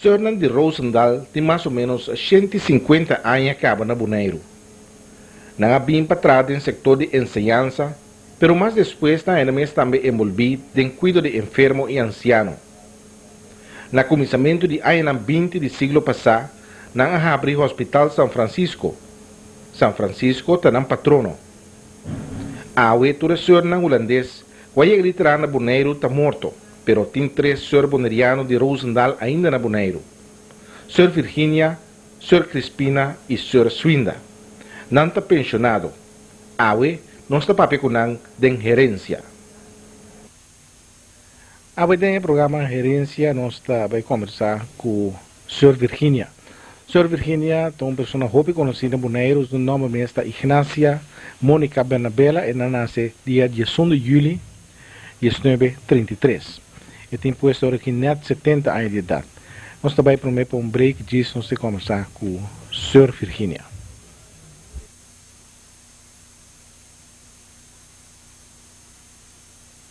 Sùrnan di Roosendaal tin mas o ménos 150 aña kaba na Boneiru. Nan a bin pa traha den sektor di enseñansa, pero mas despues nan a hende mes tambe enbolbí den kuido di enfermo i ansiano. Na kuminsamentu di añanan binti di siglo pasá, nan a habri Hospital San Francisco. San Francisco ta nan patrono. Awe tur e sùrnan hulandes ku a yega di traha na Boneiru ta morto, pero tin tres sùr boneriano di Roosendaal ainda na Boneiru, Sùr Virginia, Sùr Crispina i Sùr Swinda. Nan ta penshonado. Awe nos ta papia ku nan den Herensia. Awe den e programa Herensia nos ta bai kombersá ku Sùr Virginia. Sùr Virginia ta un persona hopi konosí na Boneiru. Su nòmber mes ta Ignacia Monica Bernabela. E na nase dia diesun di yüli 1933. E tin pues ora ki nèt 70 aña di edat. Nos ta bai promé pa un break djis nos ta kombersá ku Sùr Virginia.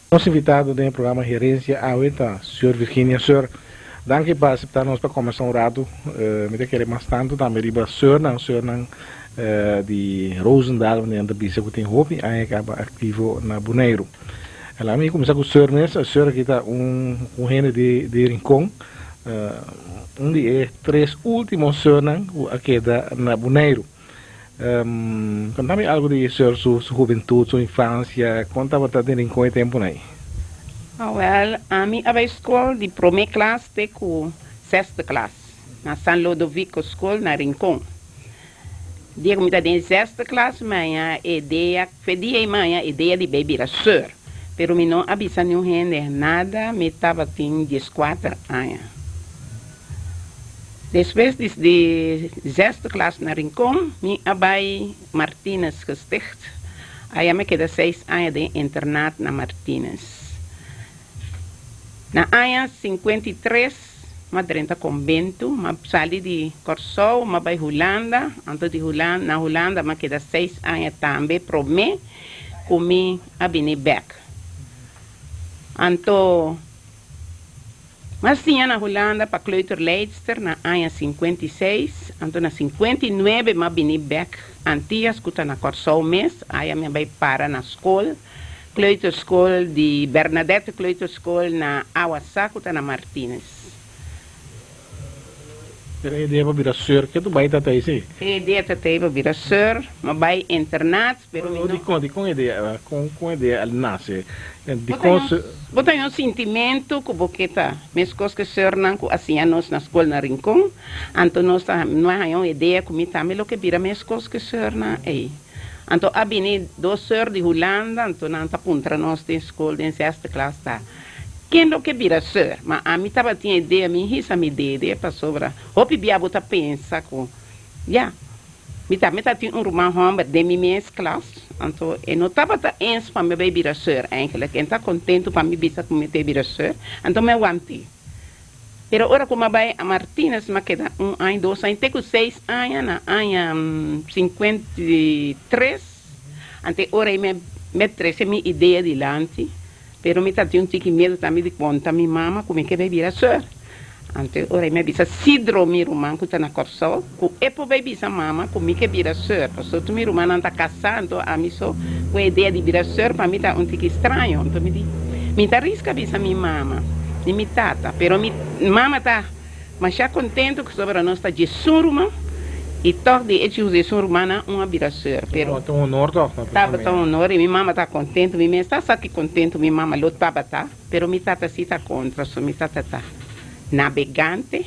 Nos invitado den e programa Herencia awe ta Sùr Virginia. Sùr, danki pa aseptá nos pa kòmbersá un ratu. Mi ta kere mas tantu tambe riba sùrnan, sùrnan di Roosendaal, wanneer nan ta bisa ku tin hopi aña kaba aktivo na Boneiru. Laat mi kuminsá ku sùr mes. Sùr aki ta un un hende di di Rincon, un di e tres último sùrnan ku a keda na Boneiru. Contami algo di Sir su su hubentud, su infancia, con tabata den Rincon e temponan ei? Awel, ami a bai skol di prome klas te ku sesde klas na San Lodovico Skol na Rincon. Dia ku mi ta den sesde klas mi haña e idea, fe dia ei mi haña idea di bai bira sùr, pero mi no a bisa niun hende nada, mi tabatin dieskuater aña. Despues di di zesde klas na Rincon, mi a bai Martinus Gesticht. Aya mi a keda seis aña den internat na Martinus. Na aña 53 mi a drenta kombentu, mi a sali di Kòrsou, mi a bai Hulanda, anto di Hulanda, na Hulanda mi a keda seis aña tambe promé ku mi a bini bèk. Anto. M'a siña na Hulanda pa kleuterleidster na aña 56, anto na 59 m'a bini bèk Antias ku ta na Kòrsou mes, aya mi a bai para na skol, kleuterskol di Bernadette Kleuterschool na Awasá ku ta na Martines. Pero e idea pa bira seur, ke tu bai ta ta esei? E idea ta ta ei pa bira seur, m'a bai internat, pero mi no. Dikon, dikon e idea, kon kon e idea a nase? Dikon seur? Bo ta un sintimentu ku bo ke ta meskos ku e seurnan ku a siña nos na skol na Rincon, anto nos ta no a haña un idea ku mi tambe lo ke bira meskos ku e seurnan ei. Anto a bini dos seur di Hulanda, anto nan ta puntra nos den skol den zesde klas ta. Ken lo ke bira seur? Ma ami tabatin e idea, mi hisa mi dede pasobra hopi bia bo ta pensa ku ya, mi tambe tabatin un ruman hòmber den mi mes klas, anto e no tabata eens pa mi bai bira seur eigenlijk, e no ta kontentu pa mi bisa ku mi ta bira seur, anto mi a want'é. Pero ora ku mi a bai a Martinez mi a keda un aña, dos aña, te ku seis aña, na aña 53, anto e ora ei mi a trese mi idea dilanti. Pero mi tatin un tiki miedu tambe di konta mi mama ku mi ke bai bira sùr. Anto e ora ei mi a bisa Sidro, mi ruman ku ta na Kòrsou, ku e por bai bisa mama ku mi ke bira sùr. Pasobra tur mi rumannan ta kasá, anto ami so ku e idea di bira sùr pa mi ta un tiki straño. Anto mi di, Mi ta riska bisa mi mama ni mi tata, pero mi mama ta. Masha kontentu ku sobra nos ta djesun ruman i tòg di e djesun rumannan un a bira seur pero Tabata un honor tòg na tabata un honor i mi mama ta kontentu mi mes ta sa ki kontentu mi mama lo tabata pero mi tata si ta kontra so mi tata ta nabegante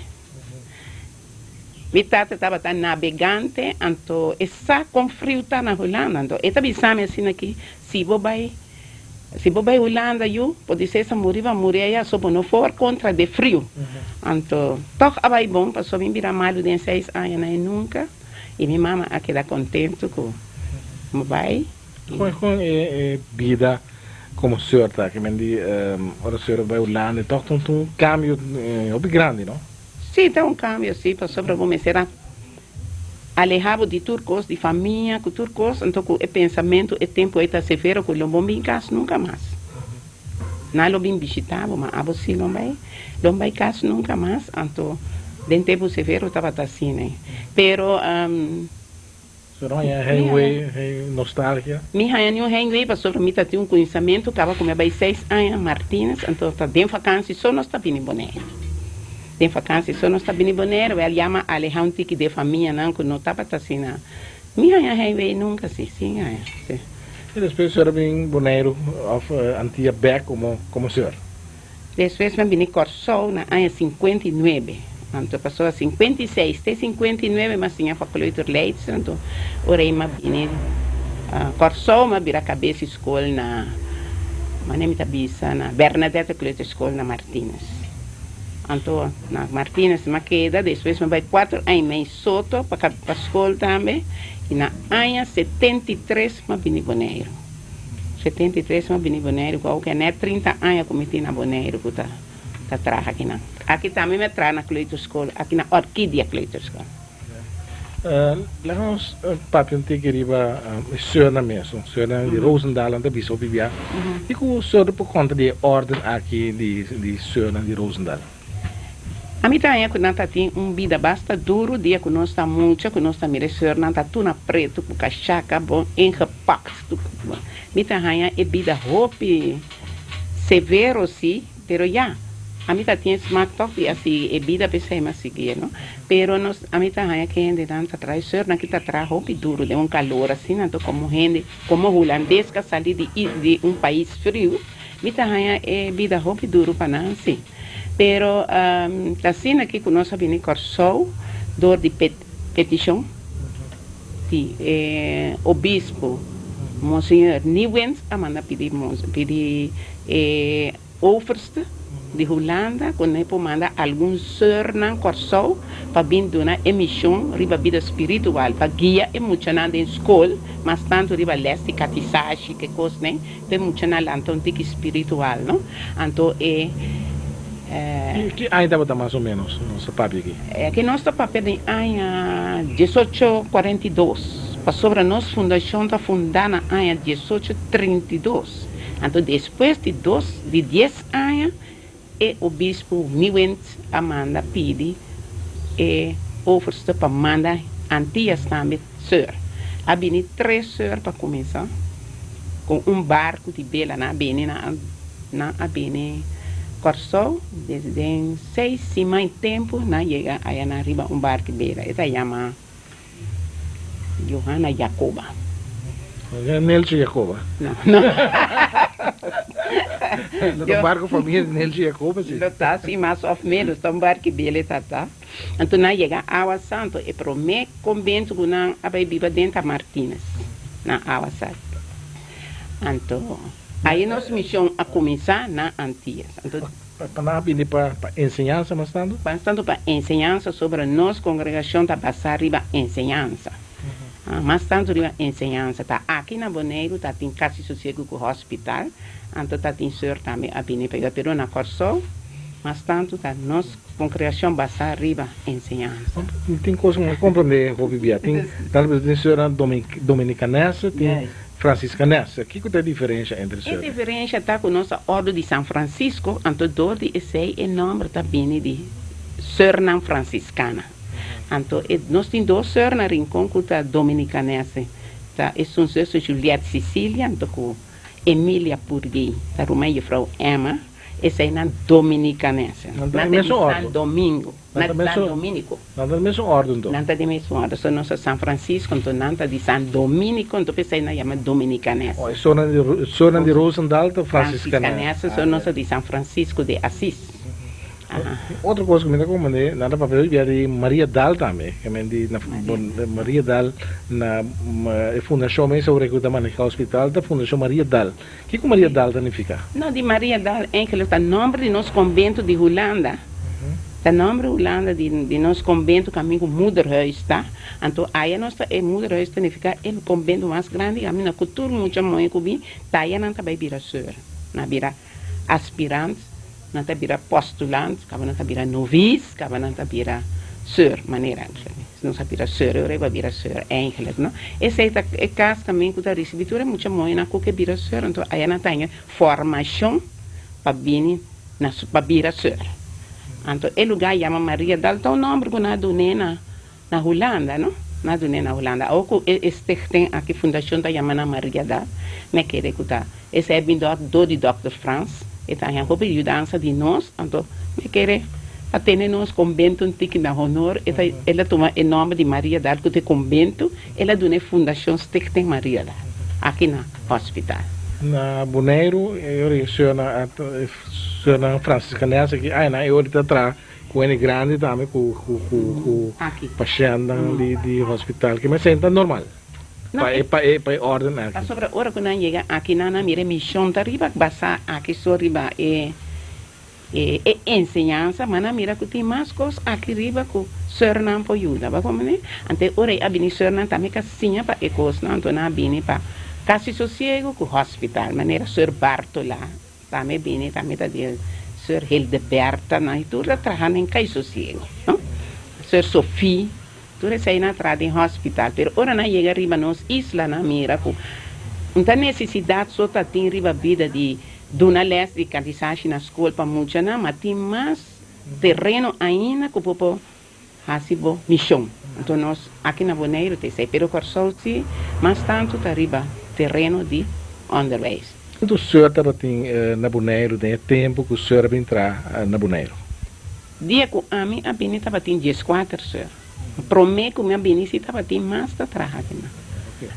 mi tata tabata nabegante anto e sa kon friu ta na Hulanda anto e ta bisa mi asina ki si bo bai Si bo bai Hulanda yu, podisé sa muri bo a muri aya, so bo no for kontra de friu. Anto tòg a bai bon, pasobra mi bira malu den seis aña na e nunka, i mi mama a keda kontentu ku mi bai. Kon kon e bida komo seur ta? Ke men di ora seur a bai Hulanda e tòg ta un kambio hopi grandi, no? Sí, ta un kambio, sí, pasobra bo mester a Aleha bo di tur kos, di famia, ku tur kos, anto ku e pensamentu e tempu ei ta severo ku lo bo bin kas nunka mas. Nan lo bin bishita bo, ma abo si lo bai, lo bai kas nunka mas, anto. Den tempu severo tabata asina. Pero. Su no haña heimwee, hei nostalgia? Mi haña niun heimwee pasobra mi ta tin un kuminsamentu kaba ku mi a bai seis aña Martines, anto ta den fakansi so nos ta bini Boneiru. Den fakansi so nos ta bini Boneiru, wèl ya m'a alehá un tiki di e famianan ku no tabata asina. Mi haña heimwee nunka si, si haña, si. I despues seur a bin Boneiru òf Antia bèk komo komo seur? Despues mi a bini Kòrsou na aña 59. Anto pasobra 56 te 59 mi a siña pa kleuterleidster, anto ora ei mi a bini Kòrsou mi a bira kabes di skol na, manera mi ta bisa, na Bernadette Kleuterschool na Martinus. Anto na Martinus mi a keda, despues mi a bai kuater aña i mei Soto pa pa skol tambe i na aña 73 mi a bini Boneiru. 73 mi a bini Boneiru ku awor net 30 aña ku mi tin na Boneiru ku ta ta traha akinan. Aki tambe mi a traha na kleuterschool, aki na Orchidia kleuterschool. Laga nos papia un tiki riba e seurnan mes, seurnan di Roosendaal nan ta bisa hopi bia. Kiko seur por konta di e orden aki di seurnan di Roosendaal? Ami ta haña ku nan ta tin un bida basta duru dia ku nos ta mucha ku nos ta mira e seurnan ta tuna pretu ku kashaka bon ingepakt. Mi ta haña e bida hopi severo si, pero ya, ami ta tin e smak tòg di a sigui e bida p'esei mi a siguié no. Pero nos, ami ta haña ku e hendenan ta traha, e seurnan ki ta traha hopi duru den un kalor asina, anto komo hende, komo hulandes ku a sali di di un pais friu, mi ta haña e bida hopi duru pa nan si. Pero ta asina ki ku nos a bini Kòrsou dor di petishon di e obispo Monseñor Nieuwens a manda pidi pidi e overste di Hulanda ku nan por manda algun seurnan Kòrsou pa bin duna e mishon riba bida spiritual pa guia e muchanan den skol mas tantu riba lès di katisashi ke kosnan pa e muchanan lanta un tiki spiritual no anto e. Ki aña tabata mas o menos nos ta papia aki? Aki nos ta papia den aña 1842, pasobra nos fundashon ta fundá na aña 1832. Anto despues di dos di dies aña e obispu Nieuwint a manda pidi e overste pa manda Antias tambe seur. A bini tres seur pa kuminsá ku un barku di bela. Nan a bini nan Nan a bini Kòrsou den seis siman tempu nan yega aya nan riba un barki bela e ta yama Johanna Jacoba. Neltje Jacoba. No no. Lo ta un barku famia di Neltje Jacoba si. Lo ta si mas òf ménos ta un barki bela e ta ta. Anto nan yega Awa Santo e promé kombentu ku nan a bai biba den ta Martines na Awa Santo. Anto. Ahí nos mision a cuminsa na Antillas. Anto. Pa nan a bini pa enseñansa mas tanto? Mas tanto pa enseñansa sobre nos congregacion ta basa riba enseñansa. Mas tanto riba enseñansa. Ta aki na Boneiru ta tin casi sosiego cu hospital, anto ta tin soeur tambe a bini pa yuda, pero na Corsou mas tanto ta nos congregacion basa riba enseñansa. Tin cos cu no comprende hopi bia. Tin, tal bes tin soeurnan dominicanese, tin. Franciscanes, kiko ta e diferensha entre E seur? diferensha ta ku nos ta Ordo di San Francisco, anto dor di esei e nòmber ta bini di Seurnan Franciscana. Anto e nos tin dos seur na Rincon ku ta Dominicanese, ta esun seur Juliette Cecilia anto ku Emilia Purgey, ta ruman juffrouw Emma. Eseinan dominicanese. Nan ta Nan di ta di mesun San ordo. Domingo. Nan Na ta di San mesun, Dominico. nan ta di mesun ordo nto. Nan ta di mesun ordo. So nos ta San Francisco nto nan ta di San Dominico nto p'esei nan yama dominicanese. Oh, e sonan di, sonan di Roosendaal ta franciscanese. Franciscanese, so nos ta di San Francisco de Asís. Aha. Otro kos ku mi ta komprendé, nan ta papia hopi bia di Maria Daal tambe. Ke men di na Maria Daal na e fundashon mes awor ku ta maneha hospital ta Fundashon Maria Daal. Kiko Maria Daal ta nifiká? No, di Maria Daal eigenlijk ta nomber di nos konbento di Hulanda. Ta nomber Hulanda di di nos konbento kaminda ku Moederhuis ta. Anto aya nos ta e Moederhuis ta nifiká e konbento mas grandi kaminda ku tur mucha moe ku bin ta aya nan ta bai bira seur. Nan a bira aspirant, nan ta bira postulant, kaba nan ta bira novis, kaba nan ta bira seur, manera nos a bira seur, e ora ku a bira seur eigenlijk no. Esei ta e kas kamin ku ta risibí tur e mucha muhénan ku ke bira seur, anto aya nan ta haña formashon pa bini na pa bira seur. Anto e lugá yama Mariadal, ta un nòmber ku nan a dun'é na na Hulanda, no? Nan a dun'é na Hulanda. Awor ku e stichting aki, fundashon ta yama nan Mariadal, mi a kere ku ta esei a bin dor dor di dòkter Frans, e ta haña hopi yudansa di nos, anto mi a kere pa tene nos konbento un tiki na honor, e ta el a tuma e nòmber di Mariadal ku ta e konbento, el a duna e fundashon Stichting Mariadal aki na hospital. Na Boneiru e ora e señornan a Señornan Franciscanes aki ay nan e ora ta traha cu hende grandi tambe cu cu cu cu pashentnan di di hospital ki mester ta normal pa e pa e pa e orden aki. Pasobra ora cu nan yega aki nan a mira e mision ta riba basa aki so riba e e e enseñansa ma nan mira cu tin mas cos aki riba cu señornan por yuda bo comprende anto e ora ei a bini señornan tambe ka siña pa e cosnan anto nan a bini pa casi sosiego cu hospital manera señor Bartola. Tambe bini tambe ta di Sir Hildeberta nan y tur ta traha den Cai Sosiego no Sir Sofie tur esey nan a traha den hospital pero ora nan yega riba nos isla nan mira cu un ta necesidad so ta tin riba bida di duna les di cantisashi na school pa muchanan ma tin mas tereno ainda cu bo por haci bo mision anto nos aki na Boneiru ta esey pero Corsou si mas tanto ta riba tereno di onderwijs. Kuantu seur tabatin na Boneiru den e tempu ku seur a bin traha na Boneiru? Dia ku ami a bini tabatin dieskuater seur. Promé ku mi a bini si tabatin mas ta traha akinan.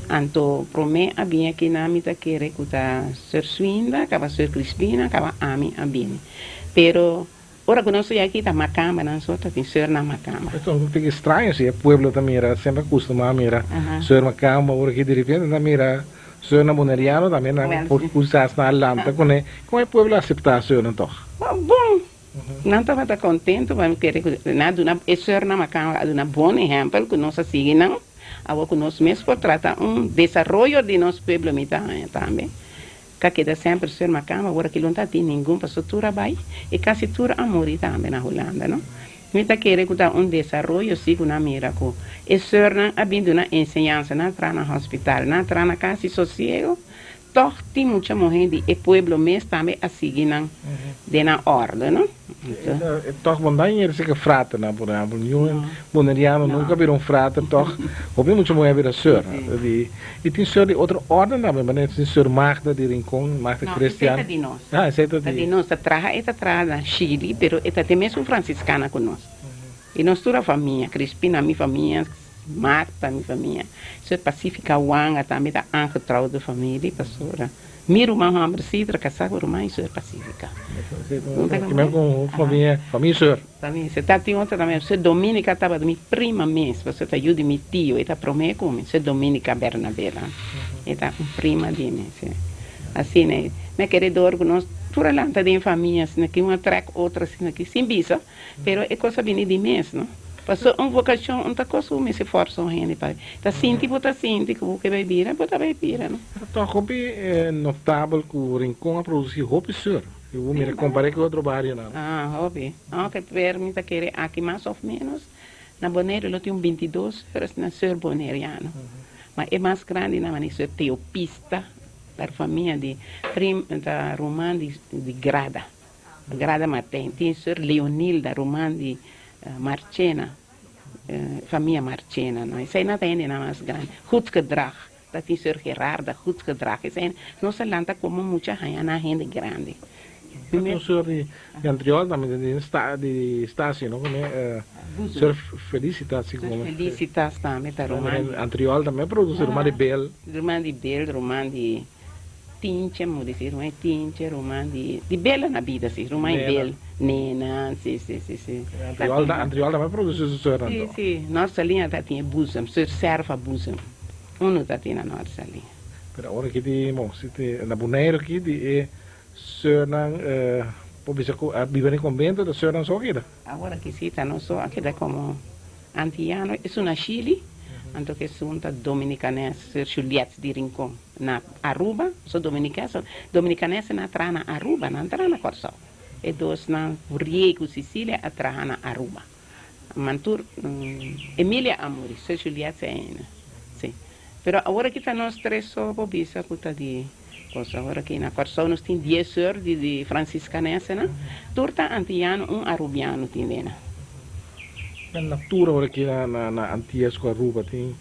Anto promé a bini akinan mi ta kere ku ta seur Swinda, kaba seur Crispina, kaba ami a bini. Pero Ora ku nos yega aki ta makamba nan so ta tin seurnan makamba. Esto un tiki straño si e pueblo ta mira semper acostuma mira seur makamba ora ki direpente nan mira seurnan boneriano tambe nan por kisas nan a lanta kune kon e pueblo a acepta seurnan tog? Bon nan tabata contento pa mi kere ku nan a duna e seurnan makamba a duna bon ehempel ku nos a sigui nan awor ku nos mes por trata un desaroyo di nos pueblo mi ta haña tambe. Ka keda semper ser makamba ora ki lo ta tin ningun paso tur a bai i kasi tur a muri tambe na Hulanda no. Mi ta kere ku ta un desaroyo si ku nan mira ku e seurnan a bin duna enseñansa nan a traha na hospital nan a traha na kas di sosiego tog tin mucha muhe di e pueblo mes tambe a sigui nan den nan orde no. E tog bo no yera seka fraternan, por ehempel, niun boneriano nunca bira un frater tog, hopi mucha muher bira soeur. I tin soeur di otro orden tambe, manera tin soeur Magda di Rincon, Magda No, Christian. esei ta di nos. Ah, esei ta Ta di. di nos, ta traha, e ta traha na Chili, pero e ta den mesun franciscana ku nos. I nos tur a famia, Crispina mi famia, Marta mi famia, soeur Pacifica Wanga tambe ta aangetrouwde familie, pasobra Mi ruman homber Sidra kasá ku ruman i soeur Pacifica. Kimen ku famia, famia soeur. Famia soeur. Ta tin otro tambe, soeur Dominica tabata mi prima mes, pasobra ta yu di mi tio, e ta promé ku mi, soeur Dominica Bernabela. E ta un prima di mi, si. Asina e, mi a kere dor ku nos tur a lanta den famia asina ki un a trèk otro asina ki, sin bisa. Pero e kos a bini di mes, no? Paso un vokashon un ta kos ku mester forsa un hende pa ta sinti bo ta sinti ku bo ke bai bira, bo ta bai bira, no? Ta tòg hopi notabel ku Rincon a produsí hopi sur, si bo mira kompar'é ku otro barionan. Ah, hopi. Oke, pero mi ta kere aki mas òf ménos na Boneiru lo tin un bintidos sur asina sur boneriano. Ma e mas grandi nan manera sur Teopista, ta famia di prim ta ruman di Grada. Grada Martijn, tin sor Leonilda, ruman di Marchena, famia Marchena, no. Eseinan ta hendenan mas grandi. Goed gedrag, ta tin sor Gerarda, goed gedrag. Esei, nos a lanta komo mucha haña nan hende grandi. Ta tin un sor di Antriol tambe, di di Stacio, no? Come sor Felicitas, si Sor Felicitas tambe ta ruman di. Antriol tambe a produci, ruman di Bel. Ruman di Bel, ruman di. Tinche muri si ruman e Tinche ruman di di Bela na bida si ruman e Bel Nena si si si si Antriol ta Antriol ta produci su soeur anto. Si si Nort Saliña ta tin e boezem soeur Serva boezem uno ta tin na Nort Saliña. Pero awor aki di bon si ti na Boneiru aki di e soeurnan por bisa cu a biba den convento ta soeurnan so a keda. Awor aki si ta nos so a keda como Antiyano esun na Chili anto cu esun ta Dominicanes soeur Juliet di Rincon. Na Aruba, so Dominicaso, Dominicanesenan a traha na Aruba, nan traha na Kòrsou. E dosnan, Rie ku Cecilia a traha na Aruba. Man tur, Emilia a muri, so Juliet si ainda. Si. Pero awor aki ta nos tres so por bisa ku ta di ku kos. Awor aki na Kòrsou nos tin dies seur di di Fransiskanesenan, tur ta antiano, un arubiano tin den nan. Na natura awor aki na na Antias ku Aruba tin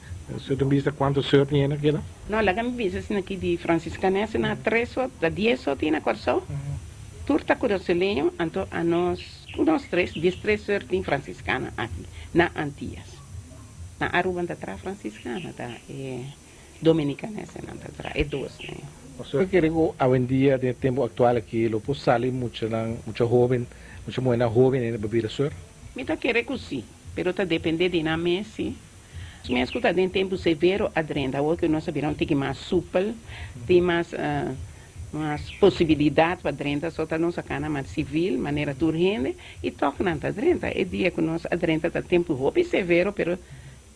seur tin bista kuantu seur tin hende keda? No, laga mi bisa asina aki di Fransiskanesenan tres so, ta dies so tin na Kòrsou, tur ta kurasoleño, anto anos ku nos tres, diestres seur tin fransiskana aki na Antias. Na Aruba ta traha fransiskana, ta e Dominicanesenan ta traha e dos ne. Pasobra mi kere ku awendia den e tempu aktual aki lo por sali muchanan, mucha hoben, mucha muhernan hoben hende pa bira sor? Mi ta kere ku si, pero ta depende di nan mes si. Mes ku ta den tempu severo a drenta, awor ku nos a bira un tiki mas supel, tin mas mas posibilidat pa drenta, so ta nos a kana mas sivil manera tur hende i tòg nan ta drenta. E dia ku nos a drenta ta tempu hopi severo, pero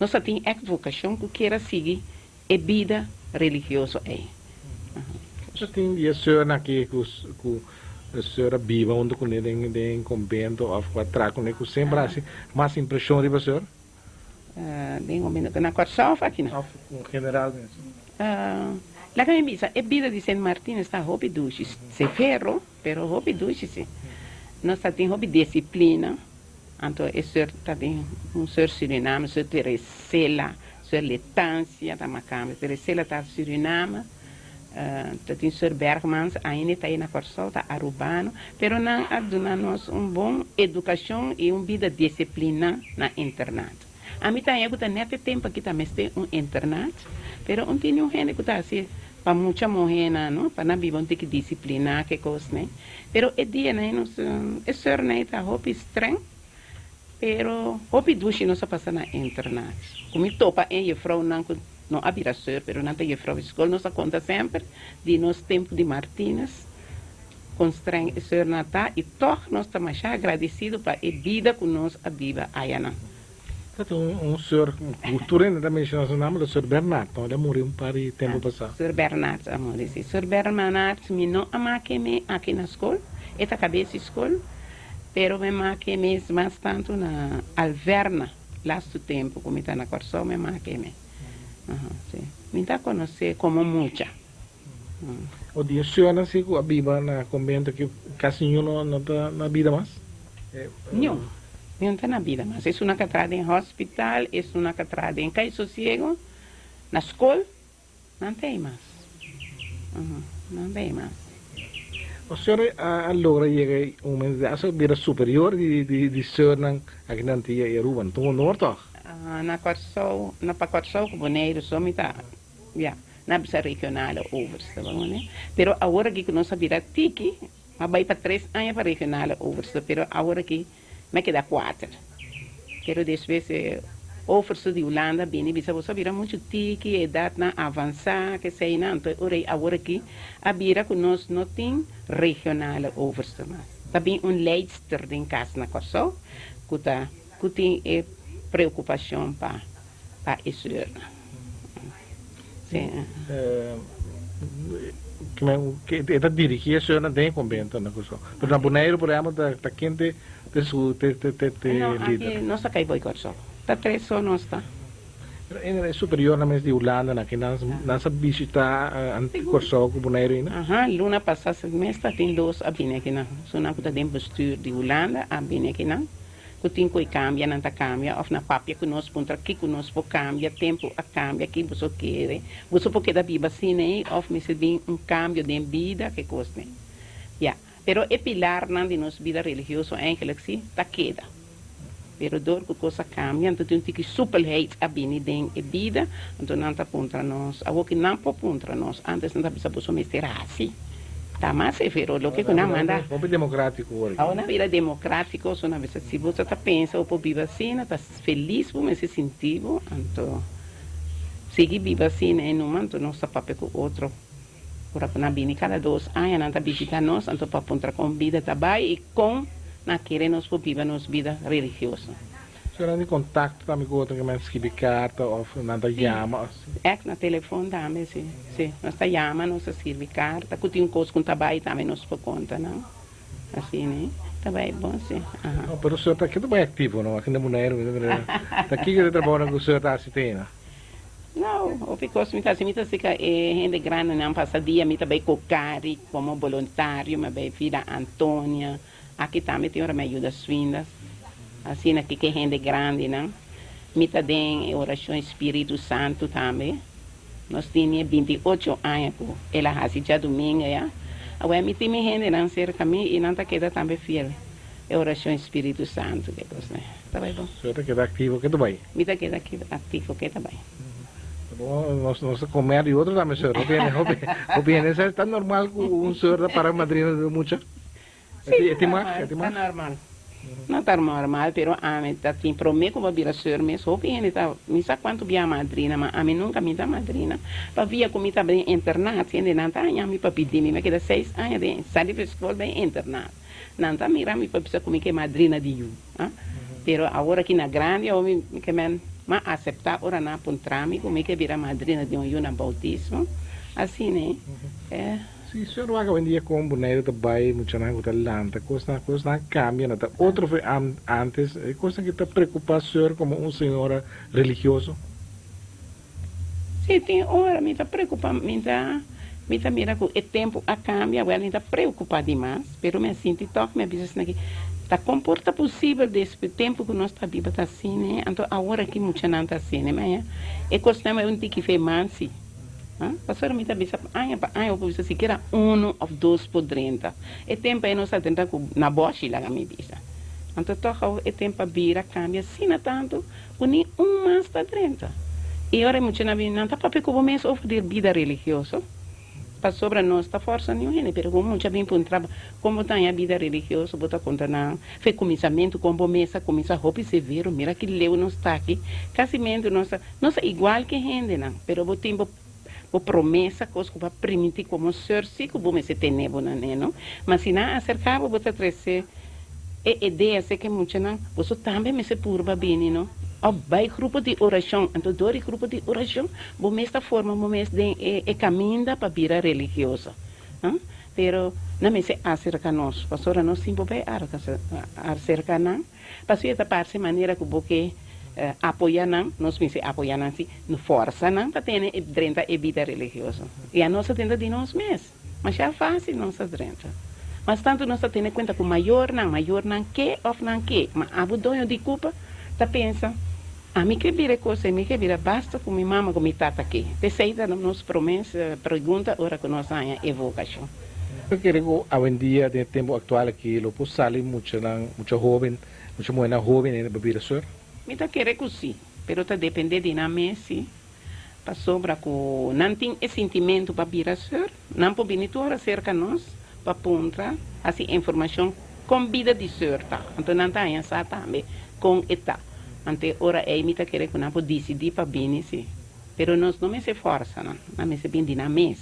Nos a tin ègt vokashon ku kier a sigui e bida religioso ei. Nos a tin di e seurnan aki ku ku e seur a biba huntu kuné den den konbento òf ku a traha kuné ku semper a hasi mas impreshon riba seur? Den konbento na Kòrsou òf aki na? Òf en general mes. Laga mi bisa, e bida di Sint Martinus ta hopi dushi, severo, pero hopi dushi si. Nos ta tin hopi disiplina. Anto e soeur ta den un soeur Suriname, soeur Teresela, soeur Letancia ta makamba. Teresela ta Suriname, ta tin soeur Bergmans ainda ta ei na Kòrsou, ta Arubano. Pero nan a duna nos un bon edukashon i un bida disipliná na internat. Ami ta haña ku ta nèt e tempu aki ta mester un internat, pero un tin un hende ku ta hasi pa mucha muhénan, no, pa nan biba un tiki disipliná ke kos nei. Pero e dianan ei nos, e sörnan ei ta hopi streng, pero hopi dushi nos a pasa na internat. Ku mi topa e jefrounan ku no a bira sör, pero nan ta jefrou di skol, nos a konta semper di nos tempu di Martinus, kon streng e sörnan ta, i tòg nos ta masha agradesido pa e bida ku nos a biba ayanan. Ta tin un seur ku tur hende ta menshona su nomber, ta seur Bernard, no? El a muri un par di tempu pasá. Seur Bernard a muri, si. Seur Bernard mi no a make me aki na skol, e ta kabes di skol, pero mi make mes mas tantu na Alverna, lastu tempu ku mi ta na Kòrsou mi make me. Aha, si. Mi ta konosé komo mucha. O di e seurnan si ku a biba na konbento aki kasi niun no ta na bida mas? Niun. Niun ta na bida mas. Esun a ka traha den hospital, esun a ka traha den Kai Sosiego, na skol, nan ta ei mas. Nan ta ei mas. O seur a logra yega un momento di asa bira superior di seurnan aki na Antia i Aruba. Ta un honor tòg? Na Kòrsou, no pa Kòrsou ku Boneiru so mi ta. Ya, nan a bisa regionale overste, bo mane. Pero awor aki ku nos a bira tiki, mi a bai pa tres aña pa regionale overste, pero awor aki mi a keda kuater. Pero despues e overste di Hulanda a bini bisa boso a bira muchu tiki, edatnan avansá, keseinan. Anto e ora ei awor aki a bira ku nos no tin regionale overste mas. Ta bin un leidster den kas na Kòrsou ku ta ku tin e preokupashon pa pa e seurnan. Sí. E ta dirigí e seurnan den e konbento na Kòrsou. Pero na Boneiru, por ehèmpel, ta ta ken te te su te te te te No, lider? aki nos ta kai boi Kòrsou. Ta tres so nos ta. Pero e superiornan mes di Hulanda nan, nan nan sa bishitá Kòrsou ku Boneiru ainda? Aha, luna pasá mes ta tin dos a bini akinan. Esunnan ku ta den bestuur di Hulanda a bini akinan. Ku tin ku e kambia nan ta kambia òf na papia ku nos puntra kiko nos por kambia, tempu a kambia ki boso kere, boso por keda biba asina ei òf mester bin un kambio den bida ke kos nei. Ya, pero e pilarnan di nos bida religioso eigenlik si ta keda. Pero dor ku kos a kambia anto tin un tiki supelheid a bini den e bida anto nan ta puntra nos, awor ki nan por puntra nos, antes nan ta bisa boso mester hasi. Ta mas severo loke ku nan manda. Hopi demokratiko wor aki. Awor nan bira demokratiko, so nan bisa si bo ta pensa bo por biba asina, ta felis bo mester sinti bo, anto sigui biba asina e numa, anto nos ta papia ku otro. Ora ku nan bini kada dos aña nan ta bishita nos, anto pa puntra kon bida ta bai i kon nan kere nos por biba nos bida religioso. Si nan tin kontakto tambe ku otro ke men skibi karta òf nan ta yama òf si. Èk na telefon tambe si, si. Nos ta yama, nos ta skirbi karta, ku tin un kos ku ta bai tambe nos por konta nan. Asina e ta bai bon si, aha. No, pero seur ta keda bai aktivo no, aki na Boneiru mi ta mira. Ta kiko e trabounan ku seur ta hasi te na? No. Wow, hopi kos mi ta hasi. Mi ta sika e hende grandinan pasa dia, mi ta bai Cocari komo boluntario, mi a bai Villa Antonia, aki tambe tin ora mi a yuda Swindas, asina ki ke hende grandinan. Mi ta den e orashon Spiritu Santu tambe. Nos tini e 28 aña ku el a hasi djadumingu ya. Awor mi tin mi hendenan serka mi i nan ta keda tambe fiel e orashon Spiritu Santu ke kosnan. Ta bai bon. So ta keda aktivo ke ta bai? Mi ta keda aktivo ke ta bai. Bon, nos nos ta comer di otro tambe seur. Hopi hende hopi hopi hende sa ta normal ku un seur ta para madrina di mucha? Sí, ta normal, ta normal. No ta normal, pero ami ta tin prome ku bo bira seur mes, hopi hende ta, mi sa kuantu bia madrina, ma ami nunka mi ta madrina, pabia ku mi ta den internat, hendenan ta haña mi pa pidi mi, mi a keda seis aña den, sali di skol den internat, nan ta mira mi pa bisa ku mi ke madrina di yu, ah, pero awor aki na grandi awor mi ke men, m'a asepta ora nan a puntra mi ku mi ke bira madrina di un yu na boutismo, asina e. Si señor wak awendia kon Boneiru ta bai muchanan ku ta lanta kosnan kosnan a kambia na ta otro fe antes e kosnan ki ta preokupa señor komo un señora religioso? Si tin ora mi ta preokupa mi ta mi ta mira ku e tempu a kambia wèl mi ta preokupa dimas pero mi a sinti tòg mi a bisa esaki ta kon por ta posibel despues tempu ku nos ta biba ta asina anto awor aki muchanan ta asina mi a e kosnan bai un tiki fe mansi. Pasobra mi ta bisa aña pa aña bo por bisa sikiera unu of dos por drenta. E tempu ei nos a drenta ku na bòshi laga mi bisa. Anto tòg awor e tempu a bira kambia asina tantu ku ni un mas ta drenta. I ora e muchanan bini nan ta papia ku bo mes over di bida religioso. Pasobra nos ta fòrsa niun hende pero ku un mucha bin puntra bo kon bo ta haña bida religioso bo ta konta nan fe kuminsamentu kon bo mes a kuminsá hopi severo mira ki leu nos ta aki kasimentu nos ta Nos ta igual ke hendenan, pero bo tin bo bo promesa, kos ku bo a primintí komo seur sí ku bo mester tene bo na ne, no? Ma si nan aserká bo, bo ta trese e idea se ke muchanan, boso tambe mester purba bini, no? Òf bai grupo di orashon. Anto dor di grupo di orashon bo mes ta forma bo mes den e e kaminda pa bira religioso, no? Pero nan mester aserká nos, pasobra nos tin bo bai aserká nan. Pasobra e ta parse manera ku bo ke apoyá nan, nos mester apoyá nan si no fòrsa nan pa tene e drenta e bida religioso. I anos a drenta di nos mes. Masha fásil nos a drenta. Mas tantu nos ta tene kuenta ku mayornan, mayornan ke òf nan ke, ma abo doño di kupa ta pensa, Ami ke bira e kos ei, mi ke bira basta ku mi mama ku mi tata ke. P'esei ta nos promé pregunta ora ku nos haña e vokashon. Bo kere ku awendia den e tempu aktual aki lo por sali muchanan, mucha hoben, mucha muhernan hoben ainda pa bira sùr? Mi ta kere ku si, pero ta depende di nan mes si. Pasobra ku nan tin e sintimentu pa bira sùr, nan por bini tur ora serka nos pa puntra, hasi informashon kon bida di sùr ta. Anto nan ta haña sa tambe kon e ta. Anto e ora ei mi ta kere ku nan por disidí pa bini si. Pero nos no mester fòrsa nan, nan mester bini di nan mes.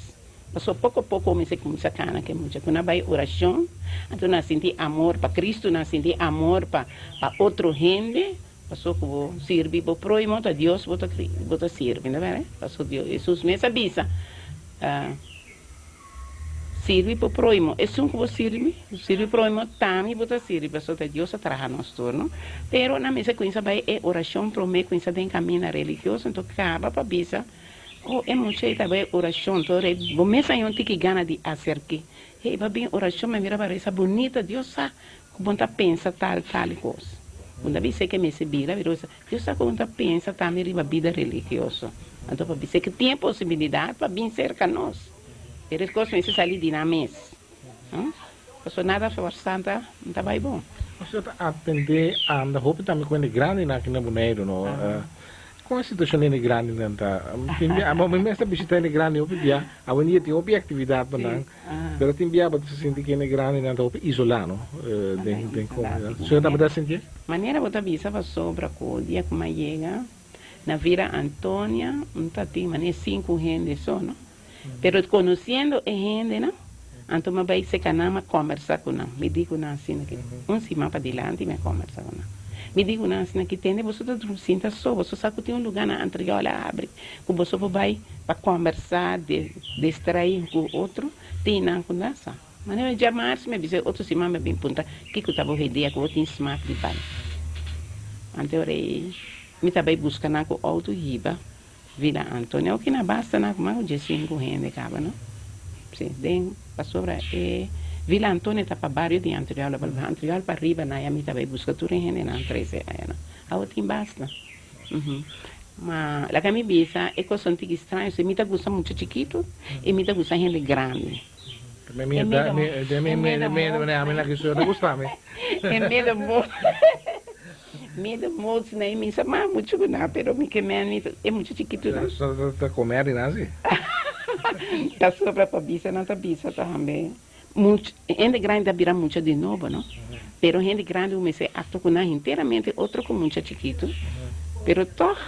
Pasobra poko poko mester kuminsá kana ku e mucha ku nan bai orashon, anto nan sinti amor pa Kristu, nan sinti amor pa pa otro hende, pasobra ku bo sirbi bo próhimo ta Dios bo ta bo ta sirbi, no bèrè? Pasobra Dios Hesus mes a bisa, Sirbi bo próhimo, esun ku bo sirbi, sirbi próhimo tambe bo ta sirbi, pasobra ta Dios a traha nos tur, no? Pero nan mester kuminsá bai e orashon promé, kuminsá den kaminda religioso, anto kaba pa bisa. Oh, e mucha ei ta bai orashon tur e bo mes haña un tiki gana di aserk'é. Hey, ba bin orashon, mi mira ba resa bunita, Dios sa ku bo ta pensa tal tal kos. Bo ta bis'é ke mester bira, pero Dios sa ku bo ta pensa tambe riba bida religioso. Anto pa bis'é ke tin e posibilidat pa bin serka nos. Pero e kos mester sali di nan mes. Pasobra nada forsá no ta bai bon. Nos ta atendé anda hopi tambe ku hende grandinan aki na Boneiru, no? Kon e situashon di hende grandinan ta? Tin bia, amo mi mes ta bishita hende grandi hopi bia. Awendia tin hopi aktividat pa nan, pero tin bia bo ta sinti ku hende grandinan ta hopi isolá, no? Den den komunidat. Su tabata ta sintié? Manera bo ta bisa pasobra ku dia ku mi a yega na Villa Antonia, mi ta tin manera sinku hende so, no? Pero conociendo e hendenan, anto mi a bay seca nan, mi a combersa cu nan. Mi di cu nan asina ki, un siman padilanti mi a combersa cu nan. Mi di cu nan asina ki, tende boso ta sinta so, boso sa cu tin un lugar na Antriola a habri cu boso por bay pa combersa, destrai cu otro, tin nan cu nan sa. Manera djamarsi mi a bisa e otro siman mi a bin puntra kico ta bo idea cu bo tin smaak di bay. Anto ora ey mi ta bay busca nan cu auto hiba. Villa Antonia. Oki na basta na mas ku diesinku hende kaba no. Si, den pasobra e Villa Antonia ta pa bario di Antriol, pa Antriol pa riba na ya mi ta bai buska tur e hendenan trese aya no. Awo tin basta. Ma laga mi bisa e kos son tiki straño si mi ta gusta mucha chikitu i mi ta gusta hende grandi. Mi E miedo miedo mots na mi sa mas mucho ku nan pero mi ke men mi e mucha chikitu nan. Ta come ari nan si. Ta sobra pa bisa nan ta bisa tambe. Mucha hende grandi ta bira mucha di nobo no pero hende grandi bo mester actua cu nan henteramente otro cu mucha chikitu pero toch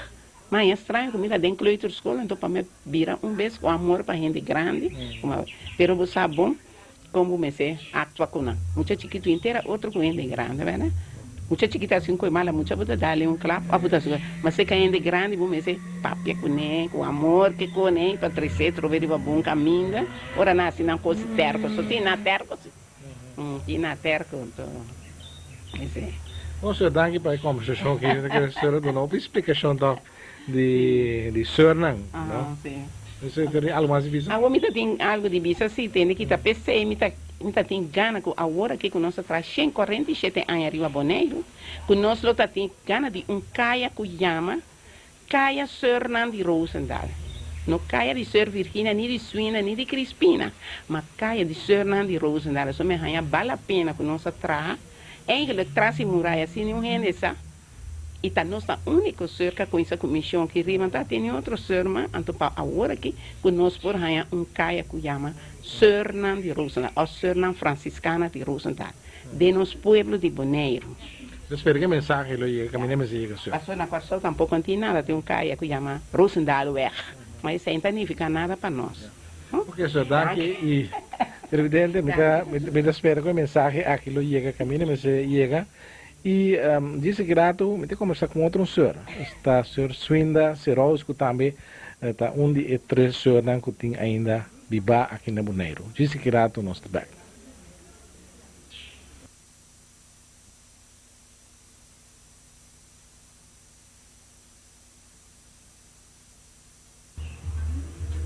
maña straño cu mi ta den kleuterschool anto pa mi bira un bes cu amor pa hende grandi pero bo sa bon con bo mester actua cu nan mucha chikitu henter otro cu hende grandi berdad mucha chikitu haci un coy malo mucha bo ta dale un klap of bo ta haci ma si ca hende grandi bo mester papia cune cu amor ke cune pa trece trobe riba bon caminda. Ora nan hasi nan kos terko, so tin nan terko si. Tin nan terko, anto esei. Bon seur, danki pa e kombersashon aki. Mi ta kere seur a duna hopi splikashon tòg di di seurnan, no? Si. Seur tin algu mas di bisa? Awor mi ta tin algu di bisa si, tende ki ta p'esei mi ta mi ta tin gana ku awor aki ku nos a traha 147 aña riba Boneiru, ku nos lo ta tin gana di un kaya ku yama Kaya Seurnan di Roosendaal. No kaya di Seur Virginia, ni di Swinda, ni di Crispina, ma kaya di Seurnan di Roosendaal. Eso mi a haña bal a pena ku nos a traha. Eigenlijk tras e muraya sin niun hende sa. I ta nos ta úniko seur ku a kuminsá ku mishon aki riba. Anto a tene otro seurman, anto pa awor aki ku nos por haña un kaya ku yama Seurnan di Roosendaal òf Seurnan Fransiskana di Roosendaal den nos pueblo di Boneiru. Ta spera ku e mensahe lo yega kaminda mester yega sur. Pasobra na Kòrsou tampoko no tin nada, tin un kaya ku yama Roosendaalweg, ma esei no ta nifiká nada pa nos. Oke sor, danki i televidente mi ta mi ta spera ku e mensahe aki lo yega kaminda mester yega i djis aki ratu mi ta kombersá ku otro un sor, esta sor Swinda Serous ku tambe ta un di e tres sornan ku tin ainda bibá aki na Boneiru. Djis aki ratu nos ta bèk.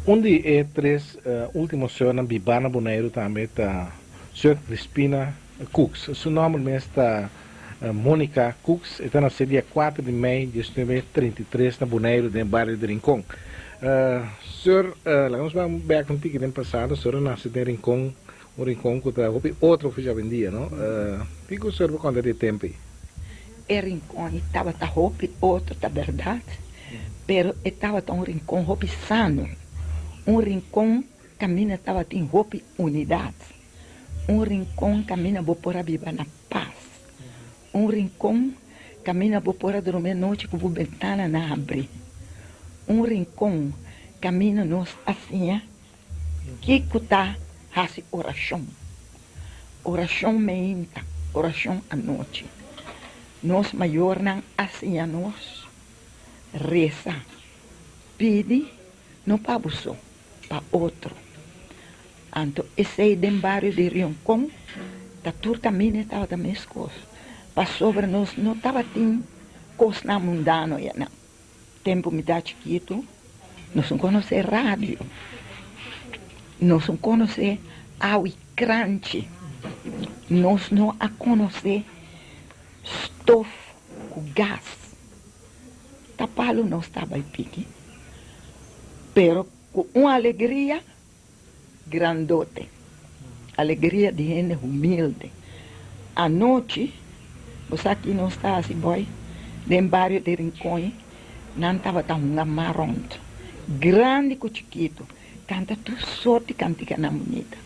Un di e tres ultimo seurnan bibá na Boneiru tambe ta Seur Crispina Cooks. Su nòmber mes ta Monica Cooks. E ta nasé dia kuater di mei diesnuebe 33 na Boneiru den bario di Rincon. Seur, laga nos bai bèk un tiki den pasado. Seur a nase den Rincon. Un rincon cu ta hopi otro for djawendia, no? Kico usted por conta di e tempo ei? E rincon ei tabata hopi otro, ta berdad, pero e tabata un rincon hopi sano, un rincon caminda tabatin hopi unidad, un rincon caminda bo por a biba na paz, un rincon caminda bo por a drumi anochi cu bo bentananan habri, un rincon caminda nos a siña Kiko ta hasi orashon? Orashon meinta, orashon anochi. Nos mayornan a siña nos resa, pidi no pa bo so, pa otro. Anto esei den bario di Rioncon ta tur kaminda e tabata meskos, pasobra nos no tabatin kosnan mundano yanan. Tempu mi ta chikitu, nos no konosé radio, nos no konosé awi kranchi, nos no a konosé stof ku gas. Ta palu nos ta bai piki, pero ku un alegria grandote, alegria di hende humilde. Anochi, bo sa ki nos ta hasi boy? Den bario di Rincon nan tabata hunga mar rond, grandi ku chikitu, kanta tur sort di kantikanan bunita.